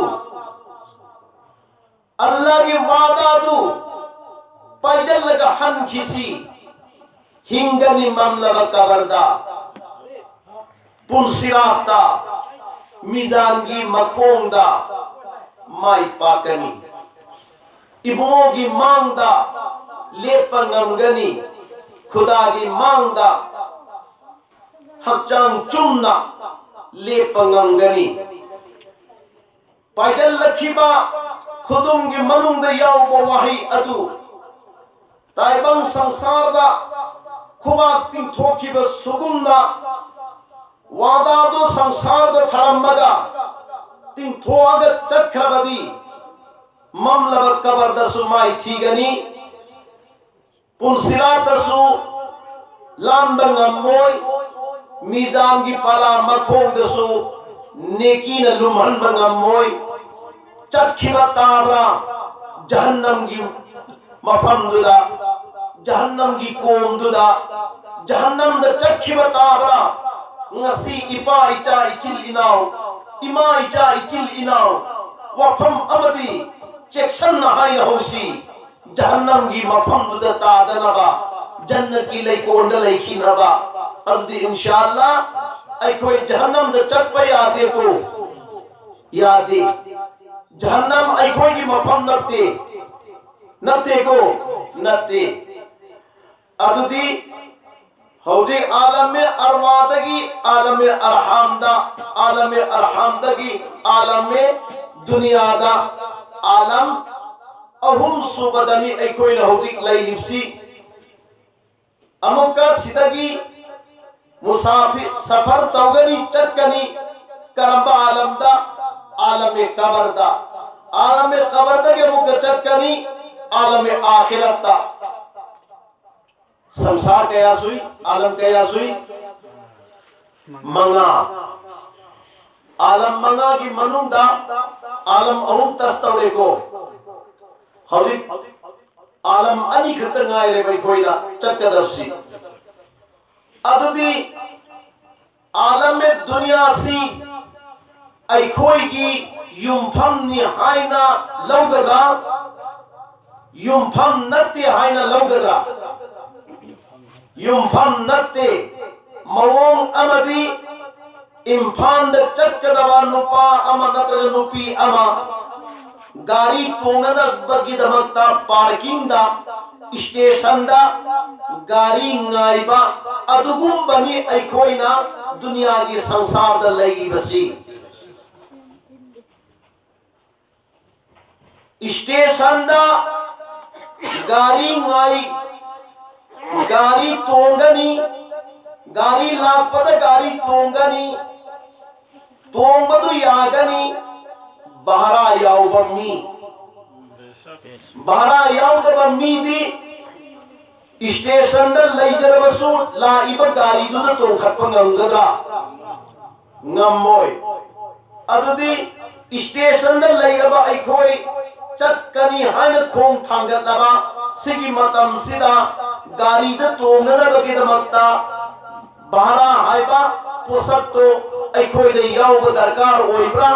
ꯑꯜꯂꯥꯒꯤ ꯋꯥꯗꯥꯗꯨ ꯄꯥꯏꯁꯤꯜꯂꯒ ꯍꯟꯈꯤꯁꯤ꯫ ꯍꯤꯡꯒꯅꯤ ꯃꯝꯂꯕ ꯀꯕꯔꯗ, ꯄꯨꯟꯁꯤꯔꯥꯠꯇ, ꯃꯤꯖꯥꯟꯒꯤ ꯃꯈꯣꯡꯗ ꯃꯥꯏ ꯄꯥꯛꯀꯅꯤ꯫ ꯏꯕꯨꯡꯉꯣꯒꯤ ꯃꯥꯡꯗ ꯂꯦꯞꯄ ꯉꯝꯒꯅꯤ, ꯈꯨꯗꯥꯒꯤ ꯃꯥꯡꯗ ꯍꯛꯆꯥꯡ ꯆꯨꯝꯅ ꯂꯦꯞꯄ ꯉꯝꯒꯅꯤ꯫ ꯄꯥꯏꯒꯜꯂꯛꯈꯤꯕ ꯈꯨꯗꯨꯝꯒꯤ ꯃꯅꯨꯡꯗ ꯌꯥꯎꯕ ꯋꯥꯍꯩ ꯑꯗꯨ ꯇꯥꯏꯕꯪ ꯁꯪꯁꯥꯔꯗ ꯈꯨꯕꯥꯛ ꯇꯤꯡꯊꯣꯛꯈꯤꯕ ꯁꯨꯒꯨꯝꯅ ꯋꯥꯗꯥꯗꯨ ꯁꯪꯁꯥꯔꯗ ꯊꯔꯝꯃꯒ ꯇꯤꯡꯊꯣꯛꯑꯒ ꯆꯠꯈ꯭ꯔꯕꯗꯤ ꯃꯝꯂꯕ ꯀꯕꯔꯗꯁꯨ ꯃꯥꯏ ꯊꯤꯒꯅꯤ꯫ ꯄꯨꯟꯁꯤꯔꯥꯠꯇꯁꯨ ꯂꯥꯟꯕ ꯉꯝꯃꯣꯏ, ꯃꯤꯖꯥꯟꯒꯤ ꯄꯂꯥ ꯃꯈꯣꯡꯗꯁꯨ ꯅꯦꯀꯤꯅ ꯂꯨꯝꯍꯟꯕ ꯉꯝꯃꯣꯏ꯫ ꯆꯠꯈꯤꯕ ꯇꯥꯕ꯭ꯔꯥ? ꯖꯍꯟꯅꯝꯒꯤ ꯃꯐꯝꯗꯨꯗ, ꯖꯍꯟꯅꯝꯒꯤ ꯀꯣꯝꯗꯨꯗ, ꯖꯍꯟꯅꯝꯗ ꯆꯠꯈꯤꯕ ꯇꯥꯕ꯭ꯔꯥ? ꯉꯁꯤ ꯏꯄꯥ ꯏꯆꯥ ꯏꯆꯤꯜ ꯏꯅꯥꯎ, ꯏꯃꯥ ꯏꯆꯥ ꯏꯆꯤꯜ ꯏꯅꯥꯎ, ꯋꯥꯐꯝ ꯑꯃꯗꯤ ꯆꯦꯛꯁꯟꯅ ꯍꯥꯏꯅꯍꯧꯁꯤ꯫ ꯖꯍꯟꯅꯝꯒꯤ ꯃꯐꯝꯗꯨꯗ ꯇꯥꯗꯅꯕ, ꯖꯟꯅꯠꯀꯤ ꯂꯩꯀꯣꯜꯗ ꯂꯩꯈꯤꯅꯕ꯫ ꯑꯗꯨꯗꯤ ꯏꯟꯁꯥ ꯑꯜꯂꯥ ꯑꯩꯈꯣꯏ ꯖꯍꯟꯅꯝꯗ ꯆꯠꯄ ꯌꯥꯗꯦꯀꯣ? ꯌꯥꯗꯦ꯫ ꯖꯍꯟꯅꯝ ꯑꯩꯈꯣꯏꯒꯤ ꯃꯐꯝ ꯅꯠꯇꯦ꯫ ꯅꯠꯇꯦꯀꯣ? ꯅꯠꯇꯦ꯫ ꯑꯗꯨꯗꯤ ꯍꯧꯖꯤꯛ ꯑꯥꯂꯝꯃꯦ ꯑꯔꯋꯥꯗꯒꯤ ꯑꯥꯂꯝꯃꯦ ꯑꯔꯍꯥꯝꯗ, ꯑꯥꯂꯝꯃꯦ ꯑꯔꯍꯥꯝꯗꯒꯤ ꯑꯥꯂꯝꯃꯦ ꯗꯨꯅꯤꯌꯥꯗ, ꯑꯥꯂꯝ ꯑꯍꯨꯝ ꯁꯨꯕꯗꯅꯤ ꯑꯩꯈꯣꯏꯅ ꯍꯧꯖꯤꯛ ꯂꯩꯔꯤꯕꯁꯤ꯫ ꯑꯃꯨꯛꯀ ꯁꯤꯗꯒꯤ ꯃꯨꯁꯥꯐꯤꯔ, ꯁꯐꯔ ꯇꯧꯒꯅꯤ, ꯆꯠꯀꯅꯤ꯫ ꯀꯔꯝꯕ ꯑꯥꯂꯝꯗ? ꯑꯥꯂꯝꯃꯦ ꯀꯕꯔꯗ꯫ ꯑꯥꯂꯝꯃꯦ ꯀꯕꯔꯗꯒꯤ ꯑꯃꯨꯛꯀ ꯆꯠꯀꯅꯤ ꯑꯥꯂꯝꯃꯦ ꯑꯥꯈꯤꯔꯠꯇ꯫ ꯁꯪꯁꯥꯔ ꯀꯌꯥ ꯁꯨꯏ? ꯑꯥꯂꯝ ꯀꯌꯥ ꯁꯨꯏ? ꯃꯉꯥ꯫ ꯑꯥꯂꯝ ꯃꯉꯥꯒꯤ ꯃꯅꯨꯡꯗ ꯑꯥꯂꯝ ꯑꯍꯨꯝ ꯇꯁ ꯇꯧꯔꯦꯀꯣ꯫ ꯍꯧꯖꯤꯛ ꯑꯥꯂꯝ ꯑꯅꯤ ꯈꯛꯇ ꯉꯥꯏꯔꯦꯕ ꯑꯩꯈꯣꯏꯅ ꯆꯠꯀꯗꯕꯁꯤ꯫ ꯑꯗꯨꯗꯤ ꯑꯥꯂꯝ ꯗꯨꯅꯤꯌꯥꯁꯤ ꯑꯩꯈꯣꯏꯒꯤ ꯌꯨꯝꯐꯝꯅꯤ ꯍꯥꯏꯅ ꯂꯧꯒꯗ꯭ꯔꯥ? ꯌꯨꯝꯐꯝ ꯅꯠꯇꯦ ꯍꯥꯏꯅ ꯂꯧꯒꯗ꯭ꯔꯥ? ꯌꯨꯝꯐꯝ ꯅꯠꯇꯦ꯫ ꯃꯑꯣꯡ ꯑꯃꯗꯤ ꯏꯝꯐꯥꯜꯗ ꯆꯠꯀꯗꯕ ꯅꯨꯄꯥ ꯑꯃ ꯅꯠꯇ꯭ꯔꯒ ꯅꯨꯄꯤ ꯑꯃ ꯒꯥꯔꯤ ꯇꯣꯡꯅꯅꯕꯒꯤꯗꯃꯛꯇ ꯄꯥꯔꯀꯤꯡꯗ, ꯁ꯭ꯇꯦꯁꯟꯗ ꯒꯥꯔꯤ ꯉꯥꯏꯕ, ꯑꯗꯨꯒꯨꯝꯕꯅꯤ ꯑꯩꯈꯣꯏꯅ ꯗꯨꯅꯤꯌꯥꯒꯤ ꯁꯪꯁꯥꯔꯗ ꯂꯩꯔꯤꯕꯁꯤ꯫ ꯁ꯭ꯇꯦꯁꯟꯗ ꯒꯥꯔꯤ ꯉꯥꯏ, ꯒꯥꯔꯤ ꯇꯣꯡꯒꯅꯤ, ꯒꯥꯔꯤ ꯂꯥꯛꯄꯗ ꯒꯥꯔꯤ ꯇꯣꯡꯒꯅꯤ, ꯇꯣꯡꯕꯗꯨ ꯌꯥꯒꯅꯤ꯫ ꯚꯥꯔꯥ ꯌꯥꯎꯕ ꯃꯤ, ꯚꯥꯔꯥ ꯌꯥꯎꯗꯕ ꯃꯤꯗꯤ ꯁ꯭ꯇꯦꯁꯟꯗ ꯂꯩꯖꯔꯕꯁꯨ ꯂꯥꯛꯏꯕ ꯒꯥꯔꯤꯗꯨꯗ ꯇꯣꯡꯈꯠꯄ ꯉꯝꯒꯗ꯭ꯔꯥ? ꯉꯝꯃꯣꯏ꯫ ꯑꯗꯨꯗꯤ ꯁ꯭ꯇꯦꯁꯟꯗ ꯂꯩꯔꯕ ꯑꯩꯈꯣꯏ ꯆꯠꯀꯅꯤ ꯍꯥꯏꯅ ꯈꯣꯡ ꯊꯥꯡꯒꯠꯂꯕ ꯁꯤꯒꯤ ꯃꯇꯝꯁꯤꯗ ꯒꯥꯔꯤꯗ ꯇꯣꯡꯅꯅꯕꯒꯤꯗꯃꯛꯇ ꯚꯥꯔꯥ ꯍꯥꯏꯕ ꯄꯣꯠꯁꯛꯇꯣ ꯑꯩꯈꯣꯏꯗ ꯌꯥꯎꯕ ꯗꯔꯀꯥꯔ ꯑꯣꯏꯕ꯭ꯔꯥ,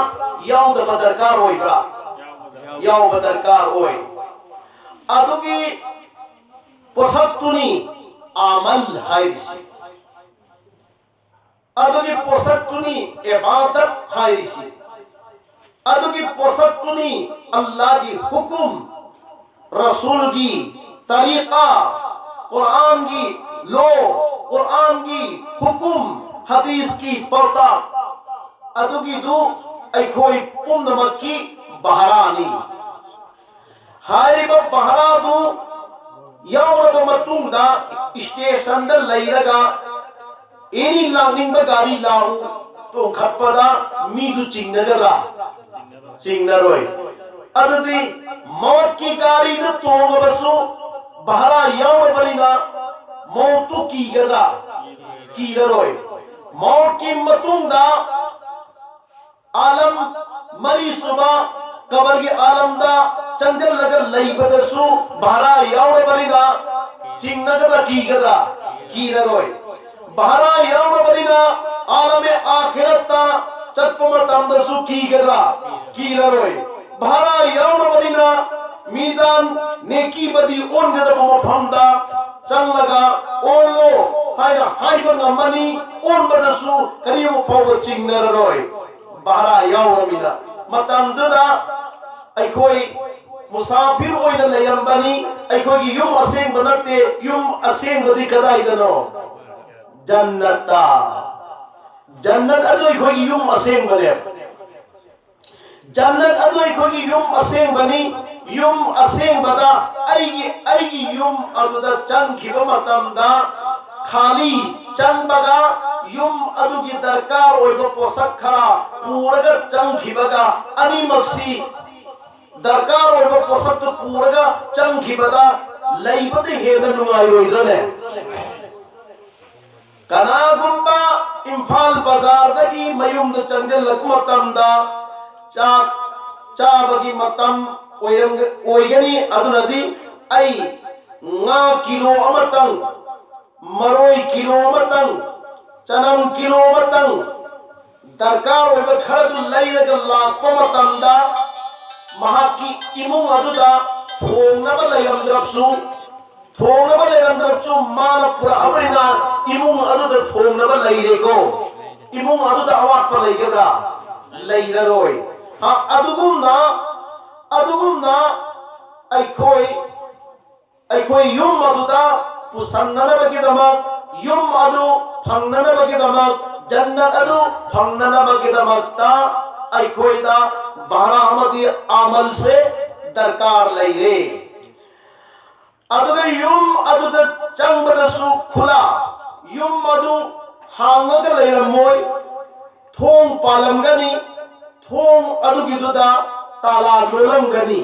ꯌꯥꯎꯗꯕ ꯗꯔꯀꯥꯔ ꯑꯣꯏꯕ꯭ꯔꯥ? ꯌꯥꯎꯕ ꯗꯔꯀꯥꯔ ꯑꯣꯏ꯫ ꯑꯗꯨꯒꯤ ꯄꯣꯠꯁꯛꯇꯨꯅꯤ ꯑꯃꯜ ꯍꯥꯏꯔꯤꯁꯤ꯫ ꯑꯗꯨꯒꯤ ꯄꯣꯠꯁꯛꯇꯨꯅꯤ ꯏꯕꯥꯗꯠ ꯍꯥꯏꯔꯤꯁꯤ꯫ ꯑꯗꯨꯒꯤ ꯄꯣꯠꯁꯛꯇꯨꯅꯤ ꯑꯜꯂꯥꯍꯒꯤ ꯍꯨꯀꯨꯝ, ꯔꯁꯨꯜꯒꯤ ꯇꯔꯤꯀꯥ, ꯀꯨꯔꯥꯟꯒꯤ ꯂꯣ, ꯀꯨꯔꯥꯟꯒꯤ ꯍꯨꯀꯨꯝ, ꯍꯗꯤꯁꯀꯤ ꯄꯥꯎꯇꯥꯛ꯫ ꯑꯗꯨꯒꯤꯗꯨ ꯑꯩꯈꯣꯏ ꯄꯨꯝꯅꯃꯛꯀꯤ ꯚꯥꯔꯥꯅꯤ꯫ ꯍꯥꯏꯔꯤꯕ ꯚꯥꯔꯥꯗꯨ ꯌꯥꯎꯔꯕ ꯃꯇꯨꯡꯗ ꯁ꯭ꯇꯦꯁꯟꯗ ꯂꯩꯔꯒ ꯑꯦꯅꯤ ꯂꯥꯛꯅꯤꯡꯕ ꯒꯥꯔꯤ ꯂꯥꯛꯎ ꯇꯣꯡꯈꯠꯄꯗ ꯃꯤꯗꯨ ꯆꯤꯡꯅꯒꯗ꯭ꯔꯥ? ꯆꯤꯡꯅꯔꯣꯏ꯫ ꯑꯗꯨꯗꯤ ꯃꯧꯠꯀꯤ ꯒꯥꯔꯤꯗ ꯇꯣꯡꯉꯕꯁꯨ ꯚꯥꯔꯥ ꯌꯥꯎꯔꯕꯅꯤꯅ ꯃꯧꯠꯇꯨ ꯀꯤꯒꯗ꯭ꯔꯥ? ꯀꯤꯔꯔꯣꯏ꯫ ꯃꯧꯠꯀꯤ ꯃꯇꯨꯡꯗ ꯑꯥꯂꯝ ꯃꯔꯤꯁꯨꯕ ꯀꯕꯔꯒꯤ ꯑꯥꯂꯝꯗ ꯆꯪꯁꯤꯜꯂꯒ ꯂꯩꯕꯗꯁꯨ ꯚꯥꯔꯥ ꯌꯥꯎꯔꯕꯅꯤꯅ ꯆꯤꯡꯅꯒꯗ꯭ꯔꯥ ꯀꯤꯒꯗ꯭ꯔꯥ? ꯀꯤꯔꯔꯣꯏ꯫ ꯚꯥꯔꯥ ꯌꯥꯎꯔꯕꯅꯤꯅ ꯑꯥꯂꯝ ꯑꯥꯈꯤꯔꯠꯇ ꯆꯠꯄ ꯃꯇꯝꯗꯁꯨ ꯀꯤꯒꯗ꯭ꯔꯥ? ꯀꯤꯔꯔꯣꯏ꯫ ꯚꯥꯔꯥ ꯌꯥꯎꯔꯕꯅꯤꯅ ꯃꯤꯖꯥꯟ ꯅꯦꯀꯤ ꯕꯗꯤ ꯑꯣꯟꯒꯗꯕ ꯃꯐꯝꯗ ꯆꯪꯂꯒ ꯑꯣꯜꯂꯣ ꯍꯥꯏꯅ ꯍꯥꯏꯕ ꯉꯝꯃꯅꯤ꯫ ꯑꯣꯟꯕꯗꯁꯨ ꯀꯔꯤꯒꯨꯝꯕ ꯐꯥꯎꯕ ꯆꯤꯡꯅꯔꯔꯣꯏ꯫ ꯚꯥꯔꯥ ꯌꯥꯎꯔꯃꯤꯅ ꯃꯇꯝꯗꯨꯗ ꯑꯩꯈꯣꯏ ꯃꯨꯁꯥꯐꯤꯔ ꯑꯣꯏꯅ ꯂꯩꯔꯝꯕꯅꯤ꯫ ꯑꯩꯈꯣꯏꯒꯤ ꯌꯨꯝ ꯑꯁꯦꯡꯕ ꯅꯠꯇꯦ꯫ ꯌꯨꯝ ꯑꯁꯦꯡꯕꯗꯤ ꯀꯗꯥꯏꯗꯅꯣ? ꯖꯟꯅꯠꯇ꯫ ꯖꯟꯅꯠ ꯑꯗꯨ ꯑꯩꯈꯣꯏꯒꯤ ꯌꯨꯝ ꯑꯁꯦꯡꯕꯅꯦ꯫ ꯖꯟꯅꯠ ꯑꯗꯨ ꯑꯩꯈꯣꯏꯒꯤ ꯌꯨꯝ ꯑꯁꯦꯡꯕꯅꯤ꯫ ꯌꯨꯝ ꯑꯁꯦꯡꯕꯗ ꯑꯩꯒꯤ, ꯑꯩꯒꯤ ꯌꯨꯝ ꯑꯗꯨꯗ ꯆꯪꯈꯤꯕ ꯃꯇꯝꯗ ꯈꯥꯂꯤ ꯆꯪꯕꯒ ꯌꯨꯝ ꯑꯗꯨꯒꯤ ꯗꯔꯀꯥꯔ ꯑꯣꯏꯕ ꯄꯣꯠꯁꯛ ꯈꯔ ꯄꯨꯔꯒ ꯆꯪꯈꯤꯕꯒ ꯑꯅꯤꯃꯛꯁꯤ ꯗꯔꯀꯥꯔ ꯑꯣꯏꯕ ꯄꯣꯠꯁꯛꯇꯨ ꯄꯨꯔꯒ ꯆꯪꯈꯤꯕꯗ ꯂꯩꯕꯗ ꯍꯦꯟꯅ ꯅꯨꯡꯉꯥꯏꯔꯣꯏꯗ꯭ꯔꯅꯦ? ꯀꯅꯥꯒꯨꯝꯕ ꯏꯝꯐꯥꯜ ꯕꯖꯥꯔꯗꯒꯤ ꯃꯌꯨꯝꯗ ꯆꯪꯁꯤꯜꯂꯛꯄ ꯃꯇꯝꯗ ꯆꯥꯛ ꯆꯥꯕꯒꯤ ꯃꯇꯝ ꯑꯣꯏꯔꯝꯒ-, ꯑꯣꯏꯒꯅꯤ꯫ ꯑꯗꯨꯅꯗꯤ ꯑꯩ ꯉꯥ ꯀꯤꯂꯣ ꯑꯃꯇꯪ, ꯃꯔꯣꯏ ꯀꯤꯂꯣ ꯑꯃꯇꯪ, ꯆꯅꯝ ꯀꯤꯂꯣ ꯑꯃꯇꯪ, ꯗꯔꯀꯥꯔ ꯑꯣꯏꯕ ꯈꯔꯗꯨ ꯂꯩꯔꯒ ꯂꯥꯛꯄ ꯃꯇꯝꯗ, ꯃꯍꯥꯛꯀꯤ ꯏꯃꯨꯡ ꯑꯗꯨꯗ ꯊꯣꯡꯅꯕ ꯂꯩꯔꯝꯗ꯭ꯔꯕꯁꯨ, ꯊꯣꯡꯅꯕ ꯂꯩꯔꯝꯗ꯭ꯔꯕꯁꯨ ꯃꯥꯅ ꯄꯨꯔꯛꯑꯕꯅꯤꯅ ꯏꯃꯨꯡ ꯑꯗꯨꯗ ꯊꯣꯡꯅꯕ ꯂꯩꯔꯦꯀꯣ꯫ ꯏꯃꯨꯡ ꯑꯗꯨꯗ ꯑꯋꯥꯠꯄ ꯂꯩꯒꯗ꯭ꯔꯥ? ꯂꯩꯔꯔꯣꯏ꯫ ꯑ-, ꯑꯗꯨꯒꯨꯝꯅ, ꯑꯗꯨꯒꯨꯝꯅ ꯑꯩꯈꯣꯏ, ꯑꯩꯈꯣꯏ ꯌꯨꯝ ꯑꯗꯨꯗ ꯄꯨꯁꯟꯅꯅꯕꯒꯤꯗꯃꯛ, ꯌꯨꯝ ꯑꯗꯨ ꯐꯪꯅꯅꯕꯒꯤꯗꯃꯛ, ꯖꯟꯅꯠ ꯑꯗꯨ ꯐꯪꯅꯅꯕꯒꯤꯗꯃꯛꯇ ꯑꯩꯈꯣꯏꯗ ꯚꯔꯥ ꯑꯃꯗꯤ ꯑꯃꯜꯁꯦ ꯗꯔꯀꯥꯔ ꯂꯩꯔꯦ꯫ ꯑꯗꯨꯒ ꯌꯨꯝ ꯑꯗꯨꯗ ꯆꯪꯕꯗꯁꯨ ꯈꯨꯂꯥ, ꯌꯨꯝ ꯑꯗꯨ ꯍꯥꯡꯉꯒ ꯂꯩꯔꯝꯃꯣꯏ, ꯊꯣꯡ ꯄꯥꯜꯂꯝꯒꯅꯤ, ꯊꯣꯡ ꯑꯗꯨꯒꯤꯗꯨꯗ ꯇꯥꯂꯥ ꯂꯣꯜꯂꯝꯒꯅꯤ꯫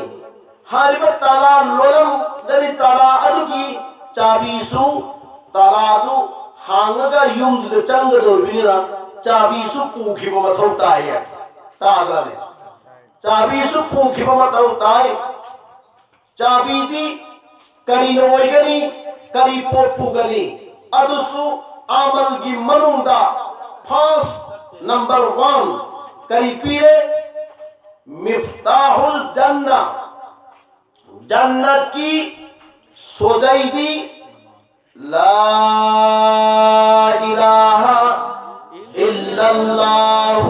ꯍꯥꯏꯔꯤꯕ ꯇꯥꯂꯥ ꯂꯣꯜꯂꯝꯒꯅꯤ, ꯇꯥꯂꯥ ꯑꯗꯨꯒꯤ ꯆꯥꯕꯤꯁꯨ, ꯇꯥꯂꯥ ꯑꯗꯨ ꯍꯥꯡꯉꯒ ꯌꯨꯝꯗꯨꯗ ꯆꯪꯒꯗꯧꯔꯤꯕꯅꯤꯅ ꯆꯥꯕꯤꯁꯨ ꯄꯨꯈꯤꯕ ꯃꯊꯧ ꯇꯥꯏꯌꯦ꯫ ꯇꯥꯗ꯭ꯔꯅꯦ? ꯆꯥꯕꯤꯁꯨ ꯄꯨꯈꯤꯕ ꯃꯊꯧ ꯇꯥꯏ꯫ ꯆꯥꯕꯤꯗꯤ ꯀꯔꯤꯅ ꯑꯣꯏꯒꯅꯤ? ꯀꯔꯤ ꯄꯣꯠ ꯄꯨꯒꯅꯤ? ꯑꯗꯨꯁꯨ ꯑꯃꯜꯒꯤ ꯃꯅꯨꯡꯗ first number one ꯀꯔꯤ ꯄꯤꯔꯦ? ꯃꯤꯐꯇꯥꯍꯨꯜ ꯖꯟꯅ, ꯖꯟꯅꯠꯀꯤ ꯁꯣꯖꯩꯗꯤ لا إله إلا الله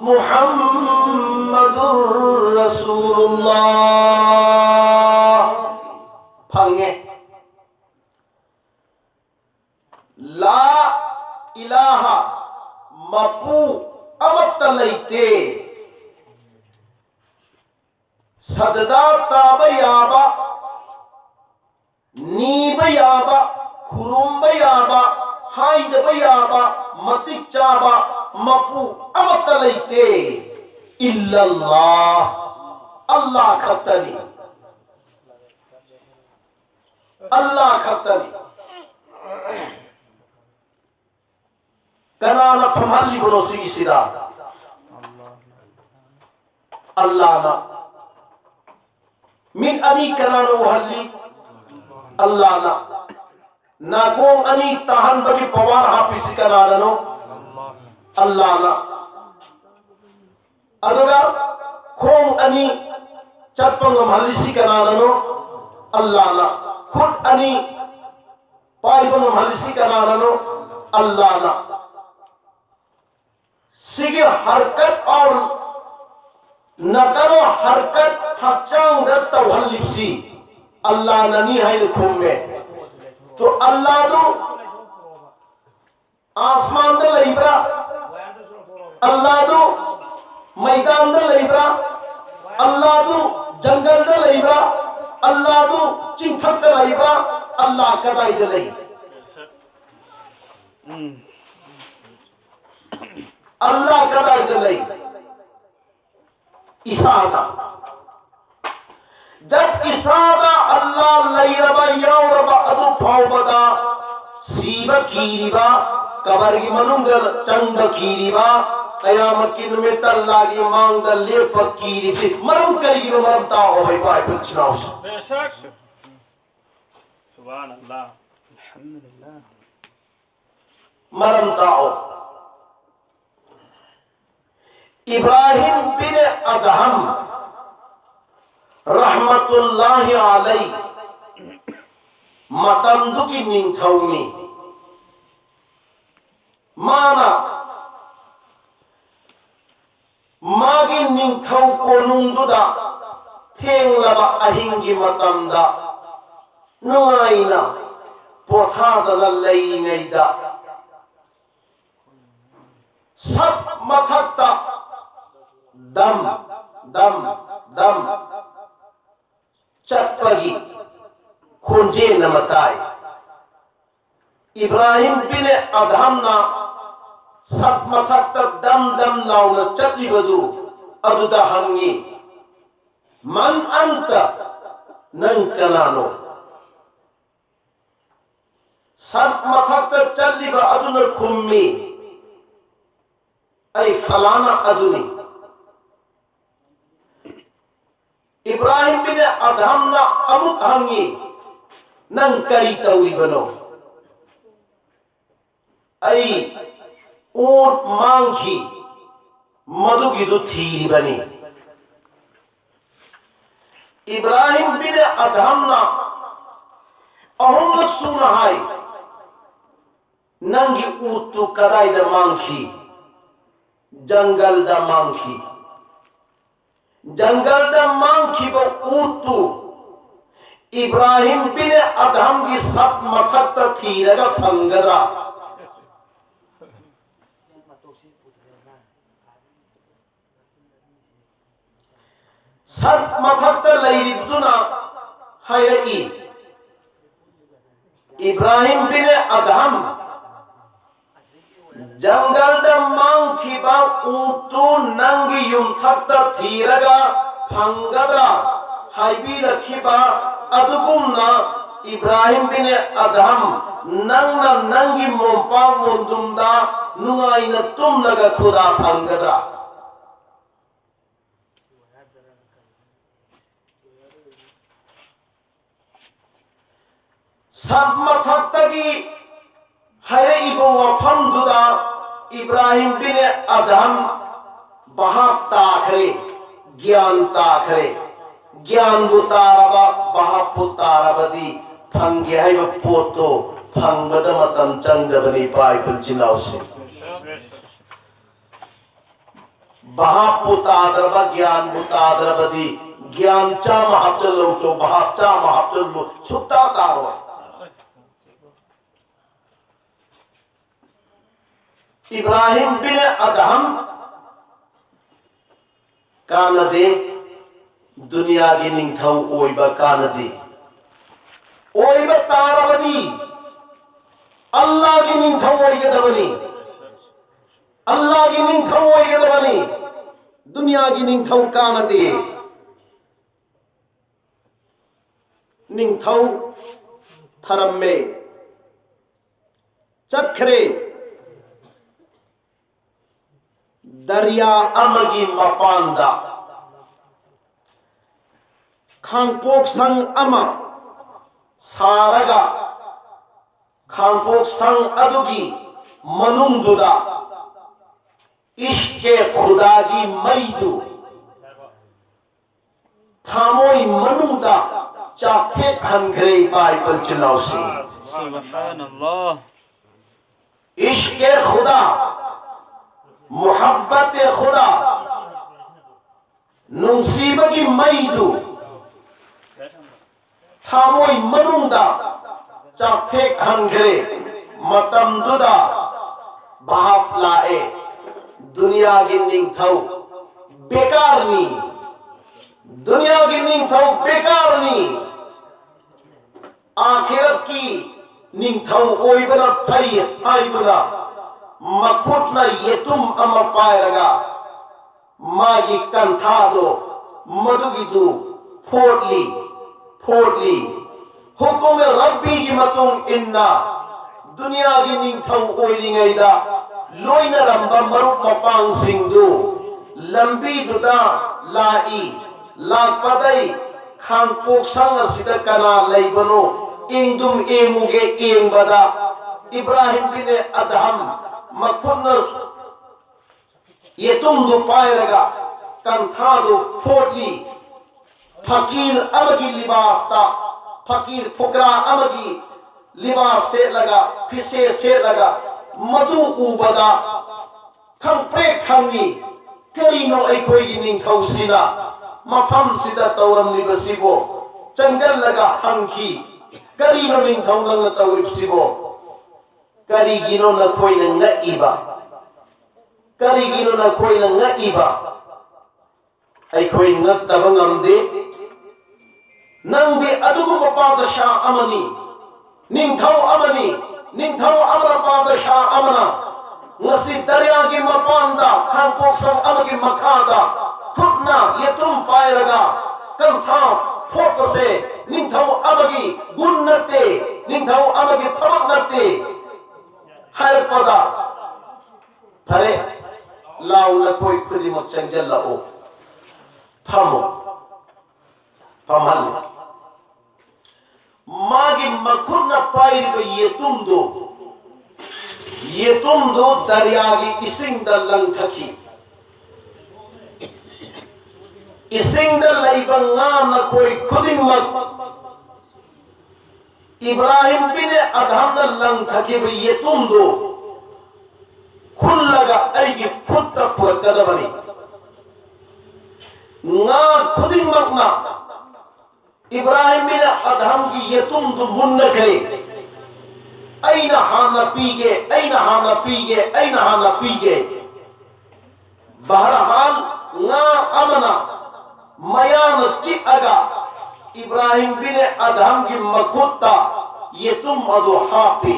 محمد رسول الله ꯐꯪꯉꯦ꯫ لا إله, ꯃꯄꯨ ꯑꯃꯠꯇ ꯂꯩꯇꯦ꯫ ꯁꯖꯗꯥ ꯇꯥꯕ ꯌꯥꯕ, ꯅꯤꯕ ꯌꯥꯕ, ꯈꯨꯔꯨꯝꯕ ꯌꯥꯕ, ꯍꯥꯏꯗꯕ ꯌꯥꯕ, ꯃꯇꯤꯛ ꯆꯥꯕ ꯃꯄꯨ ꯑꯃꯠꯇ ꯂꯩꯇꯦ꯫ إلا الله, ꯑꯜꯂꯥꯍ ꯈꯛꯇꯅꯤ꯫ ꯑꯜꯂꯥꯍ ꯈꯛꯇꯅꯤ꯫ ꯀꯅꯥꯅ ꯐꯝꯍꯜꯂꯤꯕꯅꯣ ꯁꯤꯒꯤꯁꯤꯗ? ꯑꯜꯂꯥꯅ꯫ ꯃꯤꯠ ꯑꯅꯤ ꯀꯅꯥꯅ ꯎꯍꯜꯂꯤ? ꯑꯜꯂꯥꯅ꯫ ꯅꯥꯀꯣꯡ ꯑꯅꯤ ꯇꯥꯍꯟꯕꯒꯤ ꯄꯋꯥꯔ ꯍꯥꯞꯄꯤꯁꯤ ꯀꯅꯥꯅꯅꯣ? ꯑꯜꯂꯥꯅ꯫ ꯑꯗꯨꯒ ꯈꯣꯡ ꯑꯅꯤ ꯆꯠꯄ ꯉꯝꯍꯜꯂꯤꯁꯤ ꯀꯅꯥꯅꯅꯣ? ꯑꯜꯂꯥꯅ꯫ ꯈꯨꯠ ꯑꯅꯤ ꯄꯥꯏꯕ ꯉꯝꯍꯜꯂꯤꯁꯤ ꯀꯅꯥꯅꯅꯣ? ꯑꯜꯂꯥꯅ꯫ ꯁꯤꯒꯤ ꯍꯔꯀꯠ ꯑꯣꯔ ꯅꯀꯔꯣ ꯍꯔꯀꯠ ꯍꯛꯆꯥꯡꯗ ꯇꯧꯍꯜꯂꯤꯕꯁꯤ ꯑꯜꯂꯥꯅꯅꯤ ꯍꯥꯏꯅ ꯈꯨꯝꯃꯦ꯫ ꯇꯣ ꯑꯜꯂꯥꯗꯨ ꯑꯥꯁꯃꯥꯟꯗ ꯂꯩꯕ꯭ꯔꯥ? ꯑꯜꯂꯥꯗꯨ ꯃꯩꯗꯥꯟꯗ ꯂꯩꯕ꯭ꯔꯥ? ꯑꯜꯂꯥꯗꯨ ꯖꯪꯒꯜꯗ ꯂꯩꯕ꯭ꯔꯥ? ꯑꯜꯂꯥꯗꯨ ꯆꯤꯡꯊꯛꯇ ꯂꯩꯕ꯭ꯔꯥ? ꯑꯜꯂꯥ ꯀꯗꯥꯏꯗ ꯂꯩ? ꯑꯜꯂꯥ ꯀꯗꯥꯏꯗ ꯂꯩ? ꯏꯁꯥꯗ꯫ ꯖꯠ ꯏꯁꯥꯗ ꯑꯜꯂꯥ ꯂꯩꯔꯕ ꯌꯥꯎꯔꯕ ꯑꯗꯨ ꯐꯥꯎꯕꯗ ꯁꯤꯕ ꯀꯤꯔꯤꯕ, ꯀꯕꯔꯒꯤ ꯃꯅꯨꯡꯗ ꯆꯪꯕ ꯀꯤꯔꯤꯕ, ꯀꯌꯥꯃꯠꯀꯤ ꯅꯨꯃꯤꯠꯇ ꯑꯜꯂꯥꯒꯤ ꯃꯥꯡꯗ ꯂꯦꯞꯄ ꯀꯤꯔꯤꯕꯁꯤ ꯃꯔꯝ ꯀꯔꯤꯒꯤꯅꯣ? ꯃꯔꯝ ꯇꯥꯛꯑꯣ ꯍꯥꯏꯕ ꯍꯥꯏꯕ ꯏꯆꯤꯟ ꯏꯅꯥꯎꯁꯤꯡ꯫ ꯁꯨꯕꯍꯥꯅꯜꯂꯥ꯫ ꯑꯜꯍꯝꯗꯨꯂꯤꯜꯂꯥ꯫ ꯃꯔꯝ ꯇꯥꯛꯑꯣ꯫ ꯏꯕ꯭ꯔꯥꯍꯤꯝ ꯕꯤꯟ ꯑꯗꯍꯝ ꯔꯍꯃꯇꯨꯜꯂꯥꯍꯤ ꯑꯂꯩ ꯃꯇꯝꯗꯨꯒꯤ ꯅꯤꯡꯊꯧꯅꯤ꯫ ꯃꯥꯅ ꯃꯥꯒꯤ ꯅꯤꯡꯊꯧ ꯀꯣꯅꯨꯡꯗꯨꯗ ꯊꯦꯡꯂꯕ ꯑꯍꯤꯡꯒꯤ ꯃꯇꯝꯗ ꯅꯨꯡꯉꯥꯏꯅ ꯄꯣꯊꯥꯗꯅ ꯂꯩꯔꯤꯉꯩꯗ ꯁꯛ ꯃꯊꯛꯇ ꯗꯝ ꯗꯝ ꯗꯝ ꯆꯠꯄꯒꯤ ꯈꯣꯟꯖꯦꯜ ꯑꯃ ꯇꯥꯏ꯫ ꯏꯕ꯭ꯔꯥꯍꯤꯝ ꯕꯤꯟ ꯑꯗꯍꯝꯅ ꯁꯛ ꯃꯊꯛꯇ ꯗꯝ ꯗꯝ ꯂꯥꯎꯅ ꯆꯠꯂꯤꯕꯗꯨ ꯑꯗꯨꯗ ꯍꯪꯉꯤ, "ꯃꯟ ꯑꯟꯇ?" ꯅꯪ ꯀꯅꯥꯅꯣ? ꯁꯛ ꯃꯊꯛꯇ ꯆꯠꯂꯤꯕ ꯑꯗꯨꯅ ꯈꯨꯝꯃꯤ, "ꯑꯩ ꯐꯂꯥꯅ ꯑꯗꯨꯅꯤ"꯫ ꯑꯗꯍꯝꯅ ꯑꯃꯨꯛ ꯍꯪꯉꯤ, "ꯅꯪ ꯀꯔꯤ ꯇꯧꯔꯤꯕꯅꯣ?" "ꯑꯩ ꯎꯠ ꯃꯥꯡꯈꯤ, ꯃꯗꯨꯒꯤꯗꯨ ꯊꯤꯔꯤꯕꯅꯤ꯫" ꯏꯕ꯭ꯔꯥꯍꯤꯝ ꯕꯤꯟ ꯑꯗꯍꯝꯅ ꯑꯍꯨꯝꯂꯛ ꯁꯨꯅ ꯍꯥꯏ, "ꯅꯪꯒꯤ ꯎꯠꯇꯨ ꯀꯗꯥꯏꯗ ꯃꯥꯡꯈꯤ?" "ꯖꯪꯒꯜꯗ ꯃꯥꯡꯈꯤ꯫" ꯖꯪꯒꯜꯗ ꯃꯥꯡꯈꯤꯕ ꯎꯠꯇꯨ ꯏꯕ꯭ꯔꯥꯍꯤꯝ ꯕꯤꯟ ꯑꯗꯍꯝꯒꯤ ꯁꯛ ꯃꯊꯛꯇ ꯊꯤꯔꯒ ꯐꯪꯒꯗ꯭ꯔꯥ? ꯁꯛ ꯃꯊꯛꯇ ꯂꯩꯔꯤꯕꯗꯨꯅ ꯍꯥꯏꯔꯛꯏ, "ꯏꯕ꯭ꯔꯥꯍꯤꯝ ꯕꯤꯟ ꯑꯗꯍꯝ, ꯖꯪꯒꯜꯗ ꯃꯥꯡꯈꯤꯕ ꯎꯠꯇꯨ ꯅꯪꯒꯤ ꯌꯨꯝꯊꯛꯇ ꯊꯤꯔꯒ ꯐꯪꯒꯗ꯭ꯔꯥ?" ꯍꯥꯏꯕꯤꯔꯛꯈꯤꯕ ꯑꯗꯨꯒꯨꯝꯅ, ꯏꯕ꯭ꯔꯥꯍꯤꯝ ꯕꯤꯟ ꯑꯗꯍꯝ, ꯅꯪꯅ ꯅꯪꯒꯤ ꯃꯣꯝꯄꯥꯛ ꯃꯣꯟꯗꯨꯝꯗ ꯅꯨꯡꯉꯥꯏꯅ ꯇꯨꯝꯂꯒ ꯈꯨꯗꯥ ꯐꯪꯒꯗ꯭ꯔꯥ? ꯁꯛ ꯃꯊꯛꯇꯒꯤ ꯍꯥꯏꯔꯛꯏꯕ ꯋꯥꯐꯝꯗꯨꯗ ꯏꯕ꯭ꯔꯥꯍꯤꯝ ꯕꯤꯟ ꯑꯗꯍꯝ ꯚꯥꯞ ꯇꯥꯈ꯭ꯔꯦ, ꯒ꯭ꯌꯥꯟ ꯇꯥꯈ꯭ꯔꯦ꯫ ꯒ꯭ꯌꯥꯟꯕꯨ ꯇꯥꯔꯕ, ꯚꯥꯞꯄꯨ ꯇꯥꯔꯕꯗꯤ ꯐꯪꯒꯦ ꯍꯥꯏꯕ ꯄꯣꯠꯇꯣ ꯐꯪꯕꯗ ꯃꯇꯝ ꯆꯪꯗꯕꯅꯤ, ꯏꯄꯥ ꯏꯄꯨ ꯏꯆꯤꯟ ꯏꯅꯥꯎꯁꯤꯡ꯫ ꯚꯥꯞꯄꯨ ꯇꯥꯗ꯭ꯔꯕ, ꯒ꯭ꯌꯥꯟꯕꯨ ꯇꯥꯗ꯭ꯔꯕꯗꯤ, ꯒ꯭ꯌꯥꯟ ꯆꯥꯝꯃ ꯍꯥꯞꯆꯜꯂꯧꯁꯨ, ꯚꯥꯞ ꯆꯥꯝꯃ ꯍꯥꯞꯆꯜꯂꯨ, ꯁꯨꯛꯇꯥ ꯇꯥꯔꯣꯏ꯫ ꯏꯕ꯭ꯔꯥꯍꯤꯝ ꯕꯤꯟ ꯑꯗꯍꯝ ꯀꯥꯟꯅꯗꯦ, ꯗꯨꯅꯤꯌꯥꯒꯤ ꯅꯤꯡꯊꯧ ꯑꯣꯏꯕ ꯀꯥꯟꯅꯗꯦ꯫ ꯑꯣꯏꯕ ꯇꯥꯔꯕꯗꯤ ꯑꯜꯂꯥꯒꯤ ꯅꯤꯡꯊꯧ ꯑꯣꯏꯒꯗꯕꯅꯤ, ꯑꯜꯂꯥꯒꯤ ꯅꯤꯡꯊꯧ ꯑꯣꯏꯒꯗꯕꯅꯤ꯫ ꯗꯨꯅꯤꯌꯥꯒꯤ ꯅꯤꯡꯊꯧ ꯀꯥꯟꯅꯗꯦ꯫ ꯅꯤꯡꯊꯧ ꯊꯔꯝꯃꯦ, ꯆꯠꯈ꯭ꯔꯦ꯫ ꯗꯔꯤꯌꯥ ꯑꯃꯒꯤ ꯃꯄꯥꯟꯗ ꯈꯥꯡꯄꯣꯛꯁꯪ ꯑꯃ ꯁꯥꯔꯒ, ꯈꯥꯡꯄꯣꯛꯁꯪ ꯑꯗꯨꯒꯤ ꯃꯅꯨꯡꯗꯨꯗ ꯏꯁ꯭ꯀꯦ ꯈꯨꯗꯥꯒꯤ ꯃꯩꯗꯨ ꯊꯃꯣꯏ ꯃꯅꯨꯡꯗ ꯆꯥꯛꯊꯦꯛꯍꯟꯈ꯭ꯔꯦ, ꯏꯄꯥ ꯏꯄꯨ ꯏꯆꯤꯜ ꯏꯅꯥꯎꯁꯤꯡ꯫ سبحان الله. ꯏꯁ꯭ꯀꯦ ꯈꯨꯗꯥ, ꯃꯨꯍꯕ꯭ꯕꯇꯦ ꯈꯨꯗꯥ, ꯅꯨꯡꯁꯤꯕꯒꯤ ꯃꯩꯗꯨ ꯊꯃꯣꯏ ꯃꯅꯨꯡꯗ ꯆꯥꯛꯊꯦꯛꯍꯟꯈ꯭ꯔꯦ꯫ ꯃꯇꯝꯗꯨꯗ ꯚꯥꯞ ꯂꯥꯛꯑꯦ, ꯗꯨꯅꯤꯌꯥꯒꯤ ꯅꯤꯡꯊꯧ ꯕꯦꯀꯥꯔꯅꯤ, ꯗꯨꯅꯤꯌꯥꯒꯤ ꯅꯤꯡꯊꯧ ꯕꯦꯀꯥꯔꯅꯤ, ꯑꯥꯈꯤꯔꯠꯀꯤ ꯅꯤꯡꯊꯧ ꯑꯣꯏꯕꯅ ꯐꯩ ꯍꯥꯏꯗꯨꯅ ꯃꯈꯨꯠꯅ ꯌꯦꯇꯨꯝ ꯑꯃ ꯄꯥꯏꯔꯒ ꯃꯥꯒꯤ ꯀꯟꯊꯥꯗꯣ ꯃꯗꯨꯒꯤꯗꯨ ꯐꯣꯠꯂꯤ, ꯐꯣꯠꯂꯤ꯫ ꯍꯨꯀꯨꯝ ꯔꯕꯤꯒꯤ ꯃꯇꯨꯡ ꯏꯟꯅ ꯗꯨꯅꯤꯌꯥꯒꯤ ꯅꯤꯡꯊꯧ ꯑꯣꯏꯔꯤꯉꯩꯗ ꯂꯣꯏꯅꯔꯝꯕ ꯃꯔꯨꯞ ꯃꯄꯥꯡꯁꯤꯡꯗꯨ ꯂꯝꯕꯤꯗꯨꯗ ꯂꯥꯛꯏ꯫ ꯂꯥꯛꯄꯗꯩ ꯈꯥꯡꯄꯣꯛꯁꯪ ꯑꯁꯤꯗ ꯀꯅꯥ ꯂꯩꯕꯅꯣ ꯏꯪꯗꯨꯝ ꯌꯦꯡꯉꯨꯒꯦ꯫ ꯌꯦꯡꯕꯗ ꯏꯕ꯭ꯔꯥꯍꯤꯝ ꯕꯤꯅꯦ ꯑꯗꯍꯝ ꯃꯈꯨꯠꯅ ꯌꯦꯇꯨꯝꯗꯨ ꯄꯥꯏꯔꯒ ꯀꯟꯊꯥꯗꯨ ꯐꯣꯠꯂꯤ꯫ ꯐꯀꯤꯔ ꯑꯃꯒꯤ ꯂꯤꯕꯥꯁꯇ, ꯐꯀꯤꯔ ꯐꯨꯀ꯭ꯔꯥ ꯑꯃꯒꯤ ꯂꯤꯕꯥꯁ ꯁꯦꯠꯂꯒ, ꯐꯤꯁꯦ ꯁꯦꯠꯂꯒ, ꯃꯗꯨ ꯎꯕꯗ ꯈꯪꯄ꯭ꯔꯦꯛ ꯈꯪꯉꯤ꯫ ꯀꯔꯤꯅꯣ ꯑꯩꯈꯣꯏꯒꯤ ꯅꯤꯡꯊꯧꯁꯤꯅ ꯃꯐꯝꯁꯤꯗ ꯇꯧꯔꯝꯂꯤꯕꯁꯤꯕꯣ? ꯆꯪꯁꯤꯜꯂꯒ ꯍꯪꯈꯤ, "ꯀꯔꯤꯅꯣ ꯅꯤꯡꯊꯧ ꯅꯪꯅ ꯇꯧꯔꯤꯕꯁꯤꯕꯣ? ꯀꯔꯤꯒꯤꯅꯣ ꯅꯈꯣꯏꯅ ꯉꯛꯏꯕ? ꯀꯔꯤꯒꯤꯅꯣ ꯅꯈꯣꯏꯅ ꯉꯛꯏꯕ?" ꯑꯩꯈꯣꯏ ꯉꯛꯇꯕ ꯉꯝꯗꯦ꯫ ꯅꯪꯗꯤ ꯑꯗꯨꯒꯨꯝꯕ ꯄꯥꯗꯁꯥ ꯑꯃꯅꯤ, ꯅꯤꯡꯊꯧ ꯑꯃꯅꯤ, ꯅꯤꯡꯊꯧ ꯑꯃꯅ, ꯄꯥꯗꯁꯥ ꯑꯃꯅ ꯉꯁꯤ ꯗꯔꯌꯥꯒꯤ ꯃꯄꯥꯟꯗ, ꯈꯥꯡꯄꯣꯛꯁꯪ ꯑꯃꯒꯤ ꯃꯈꯥꯗ ꯈꯨꯠꯅ ꯌꯦꯇꯨꯝ ꯄꯥꯏꯔꯒ ꯀꯟꯊꯥ ꯐꯣꯠꯄꯁꯦ ꯅꯤꯡꯊꯧ ꯑꯃꯒꯤ ꯒꯨꯟ ꯅꯠꯇꯦ, ꯅꯤꯡꯊꯧ ꯑꯃꯒꯤ ꯊꯕꯛ ꯅꯠꯇꯦ ꯍꯥꯏꯔꯛꯄꯗ, "ꯐꯔꯦ, ꯂꯥꯎ, ꯅꯈꯣꯏ ꯈꯨꯗꯤꯡꯃꯛ ꯆꯪꯁꯤꯜꯂꯛꯎ, ꯐꯝꯃꯨ"꯫ ꯐꯝꯍꯜꯂꯤ꯫ ꯃꯥꯒꯤ ꯃꯈꯨꯠꯅ ꯄꯥꯏꯔꯤꯕ ꯌꯦꯇꯨꯝꯗꯨ, ꯌꯦꯇꯨꯝꯗꯨ ꯗꯔꯤꯌꯥꯒꯤ ꯏꯁꯤꯡꯗ ꯂꯪꯊꯈꯤ꯫ ꯏꯁꯤꯡꯗ ꯂꯩꯕ ꯉꯥ ꯅꯀꯣꯏ ꯈꯨꯗꯤꯡꯃꯛ ꯏꯕ꯭ꯔꯥꯍꯤꯝ ꯕꯤꯟ ꯑꯗꯍꯝꯅ ꯂꯪꯊꯈꯤꯕ ꯌꯦꯇꯨꯝꯗꯨ ꯈꯨꯜꯂꯒ ꯑꯩꯒꯤ ꯈꯨꯠꯇ ꯄꯨꯔꯛꯀꯗꯕꯅꯤ꯫ ꯉꯥ ꯈꯨꯗꯤꯡꯃꯛꯅ ꯏꯕ꯭ꯔꯥꯍꯤꯝ ꯕꯤꯟ ꯑꯗꯍꯝꯒꯤ ꯌꯦꯇꯨꯝꯗꯨ ꯃꯨꯟꯅꯈ꯭ꯔꯦ꯫ "ꯑꯩꯅ ꯍꯥꯟꯅ ꯄꯤꯒꯦ, ꯑꯩꯅ ꯍꯥꯟꯅ ꯄꯤꯒꯦ, ꯑꯩꯅ ꯍꯥꯟꯅ ꯄꯤꯒꯦ"꯫ ꯕꯍꯔꯍꯥꯜ, ꯉꯥ ꯑꯃꯅ ꯃꯌꯥꯅ ꯆꯤꯛꯑꯒ ꯏꯕ꯭ꯔꯥꯍꯤꯝ ꯕꯤꯟ ꯑꯗꯍꯝꯒꯤ ꯃꯈꯨꯠꯇ ꯌꯦꯇꯨꯝ ꯑꯗꯨ ꯍꯥꯞꯄꯤ꯫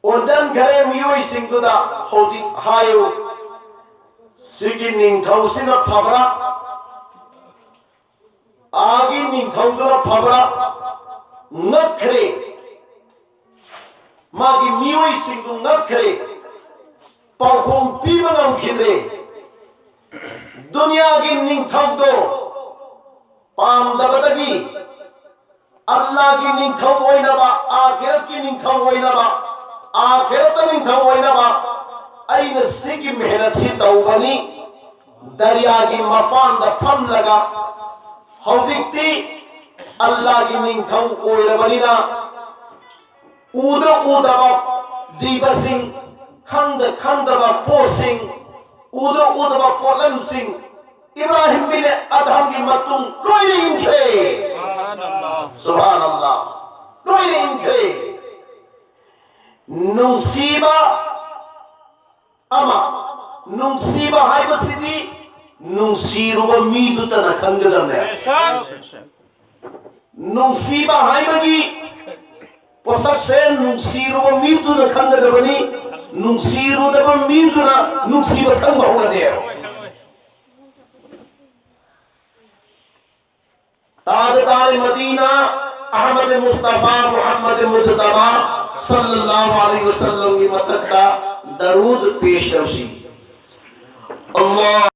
ꯑꯣꯟꯖꯟꯈꯔꯦ ꯃꯤꯑꯣꯏꯁꯤꯡꯗꯨꯗ꯫ ꯍꯧꯖꯤꯛ ꯍꯥꯏꯌꯨ, ꯁꯤꯒꯤ ꯅꯤꯡꯊꯧꯁꯤꯅ ꯐꯕ꯭ꯔꯥ? ꯑꯥꯒꯤ ꯅꯤꯡꯊꯧꯗꯨꯅ ꯐꯕ꯭ꯔꯥ? ꯉꯛꯈ꯭ꯔꯦ꯫ ꯃꯥꯒꯤ ꯃꯤꯑꯣꯏꯁꯤꯡꯗꯨ ꯉꯛꯈ꯭ꯔꯦ꯫ ꯄꯥꯎꯈꯨꯝ ꯄꯤꯕ ꯉꯝꯈꯤꯗ꯭ꯔꯦ꯫ ꯗꯨꯅꯤꯌꯥꯒꯤ ꯅꯤꯡꯊꯧꯗꯣ ꯄꯥꯝꯗꯕꯗꯒꯤ ꯑꯜꯂꯥꯒꯤ ꯅꯤꯡꯊꯧ ꯑꯣꯏꯅꯕ, ꯑꯥꯈꯤꯔꯠꯀꯤ ꯅꯤꯡꯊꯧ ꯑꯣꯏꯅꯕ, ꯑꯥꯈꯤꯔꯠꯇ ꯅꯤꯡꯊꯧ ꯑꯣꯏꯅꯕ ꯑꯩꯅ ꯁꯤꯒꯤ ꯃꯦꯍꯅꯠꯁꯤ ꯇꯧꯕꯅꯤ꯫ ꯗꯔꯤꯌꯥꯒꯤ ꯃꯄꯥꯟꯗ ꯐꯝꯂꯒ ꯍꯧꯖꯤꯛꯇꯤ ꯑꯜꯂꯥꯒꯤ ꯅꯤꯡꯊꯧ ꯑꯣꯏꯔꯕꯅꯤꯅ ꯎꯗ ꯎꯗꯕ ꯖꯤꯕꯁꯤꯡ, ꯈꯪꯗ ꯈꯪꯗꯕ ꯄꯣꯠꯁꯤꯡ, ꯎꯗ ꯎꯗꯕ ꯄꯣꯠꯂꯝꯁꯤꯡ, ꯏꯕ꯭ꯔꯥꯍꯤꯝ ꯕꯤꯟ ꯑꯗꯍꯝꯒꯤ ꯃꯇꯨꯡ ꯂꯣꯏꯅ ꯏꯟꯈ꯭ꯔꯦ꯫ ꯁꯨꯕꯍꯥꯅꯜꯂꯥꯍ꯫ ꯂꯣꯏꯅ ꯏꯟꯈ꯭ꯔꯦ꯫ ꯅꯨꯡꯁꯤꯕ ꯑꯃ, ꯅꯨꯡꯁꯤꯕ ꯍꯥꯏꯕꯁꯤꯗꯤ ꯅꯨꯡꯁꯤꯔꯨꯕ ꯃꯤꯗꯨꯇꯅ ꯈꯪꯒꯗꯕꯅꯦ꯫ ꯅꯨꯡꯁꯤꯕ ꯍꯥꯏꯕꯒꯤ ꯄꯣꯠꯁꯛꯁꯦ ꯅꯨꯡꯁꯤꯔꯨꯕ ꯃꯤꯗꯨꯅ ꯈꯪꯒꯗꯕꯅꯤ꯫ ꯅꯨꯡꯁꯤꯔꯨꯗꯕ ꯃꯤꯗꯨꯅ ꯅꯨꯡꯁꯤꯕ ꯈꯪꯕ ꯍꯧꯅꯗꯦ꯫ ꯇꯥꯖ ꯇꯥꯖ ꯃꯗꯤꯅꯥ ꯑꯍꯃꯗ ꯃꯨꯁꯇꯐꯥ ꯃꯨꯍꯝꯃꯗ ꯃꯨꯖꯇꯕꯥ ꯁꯜꯂꯜꯂꯥꯍꯨ ꯑꯂꯩꯍꯤ ꯋꯁꯜꯂꯝꯒꯤ ꯃꯊꯛꯇ ꯗꯔꯨꯗ ꯄꯦꯁ ꯇꯧꯁꯤ꯫ ꯑꯜꯂꯥꯍ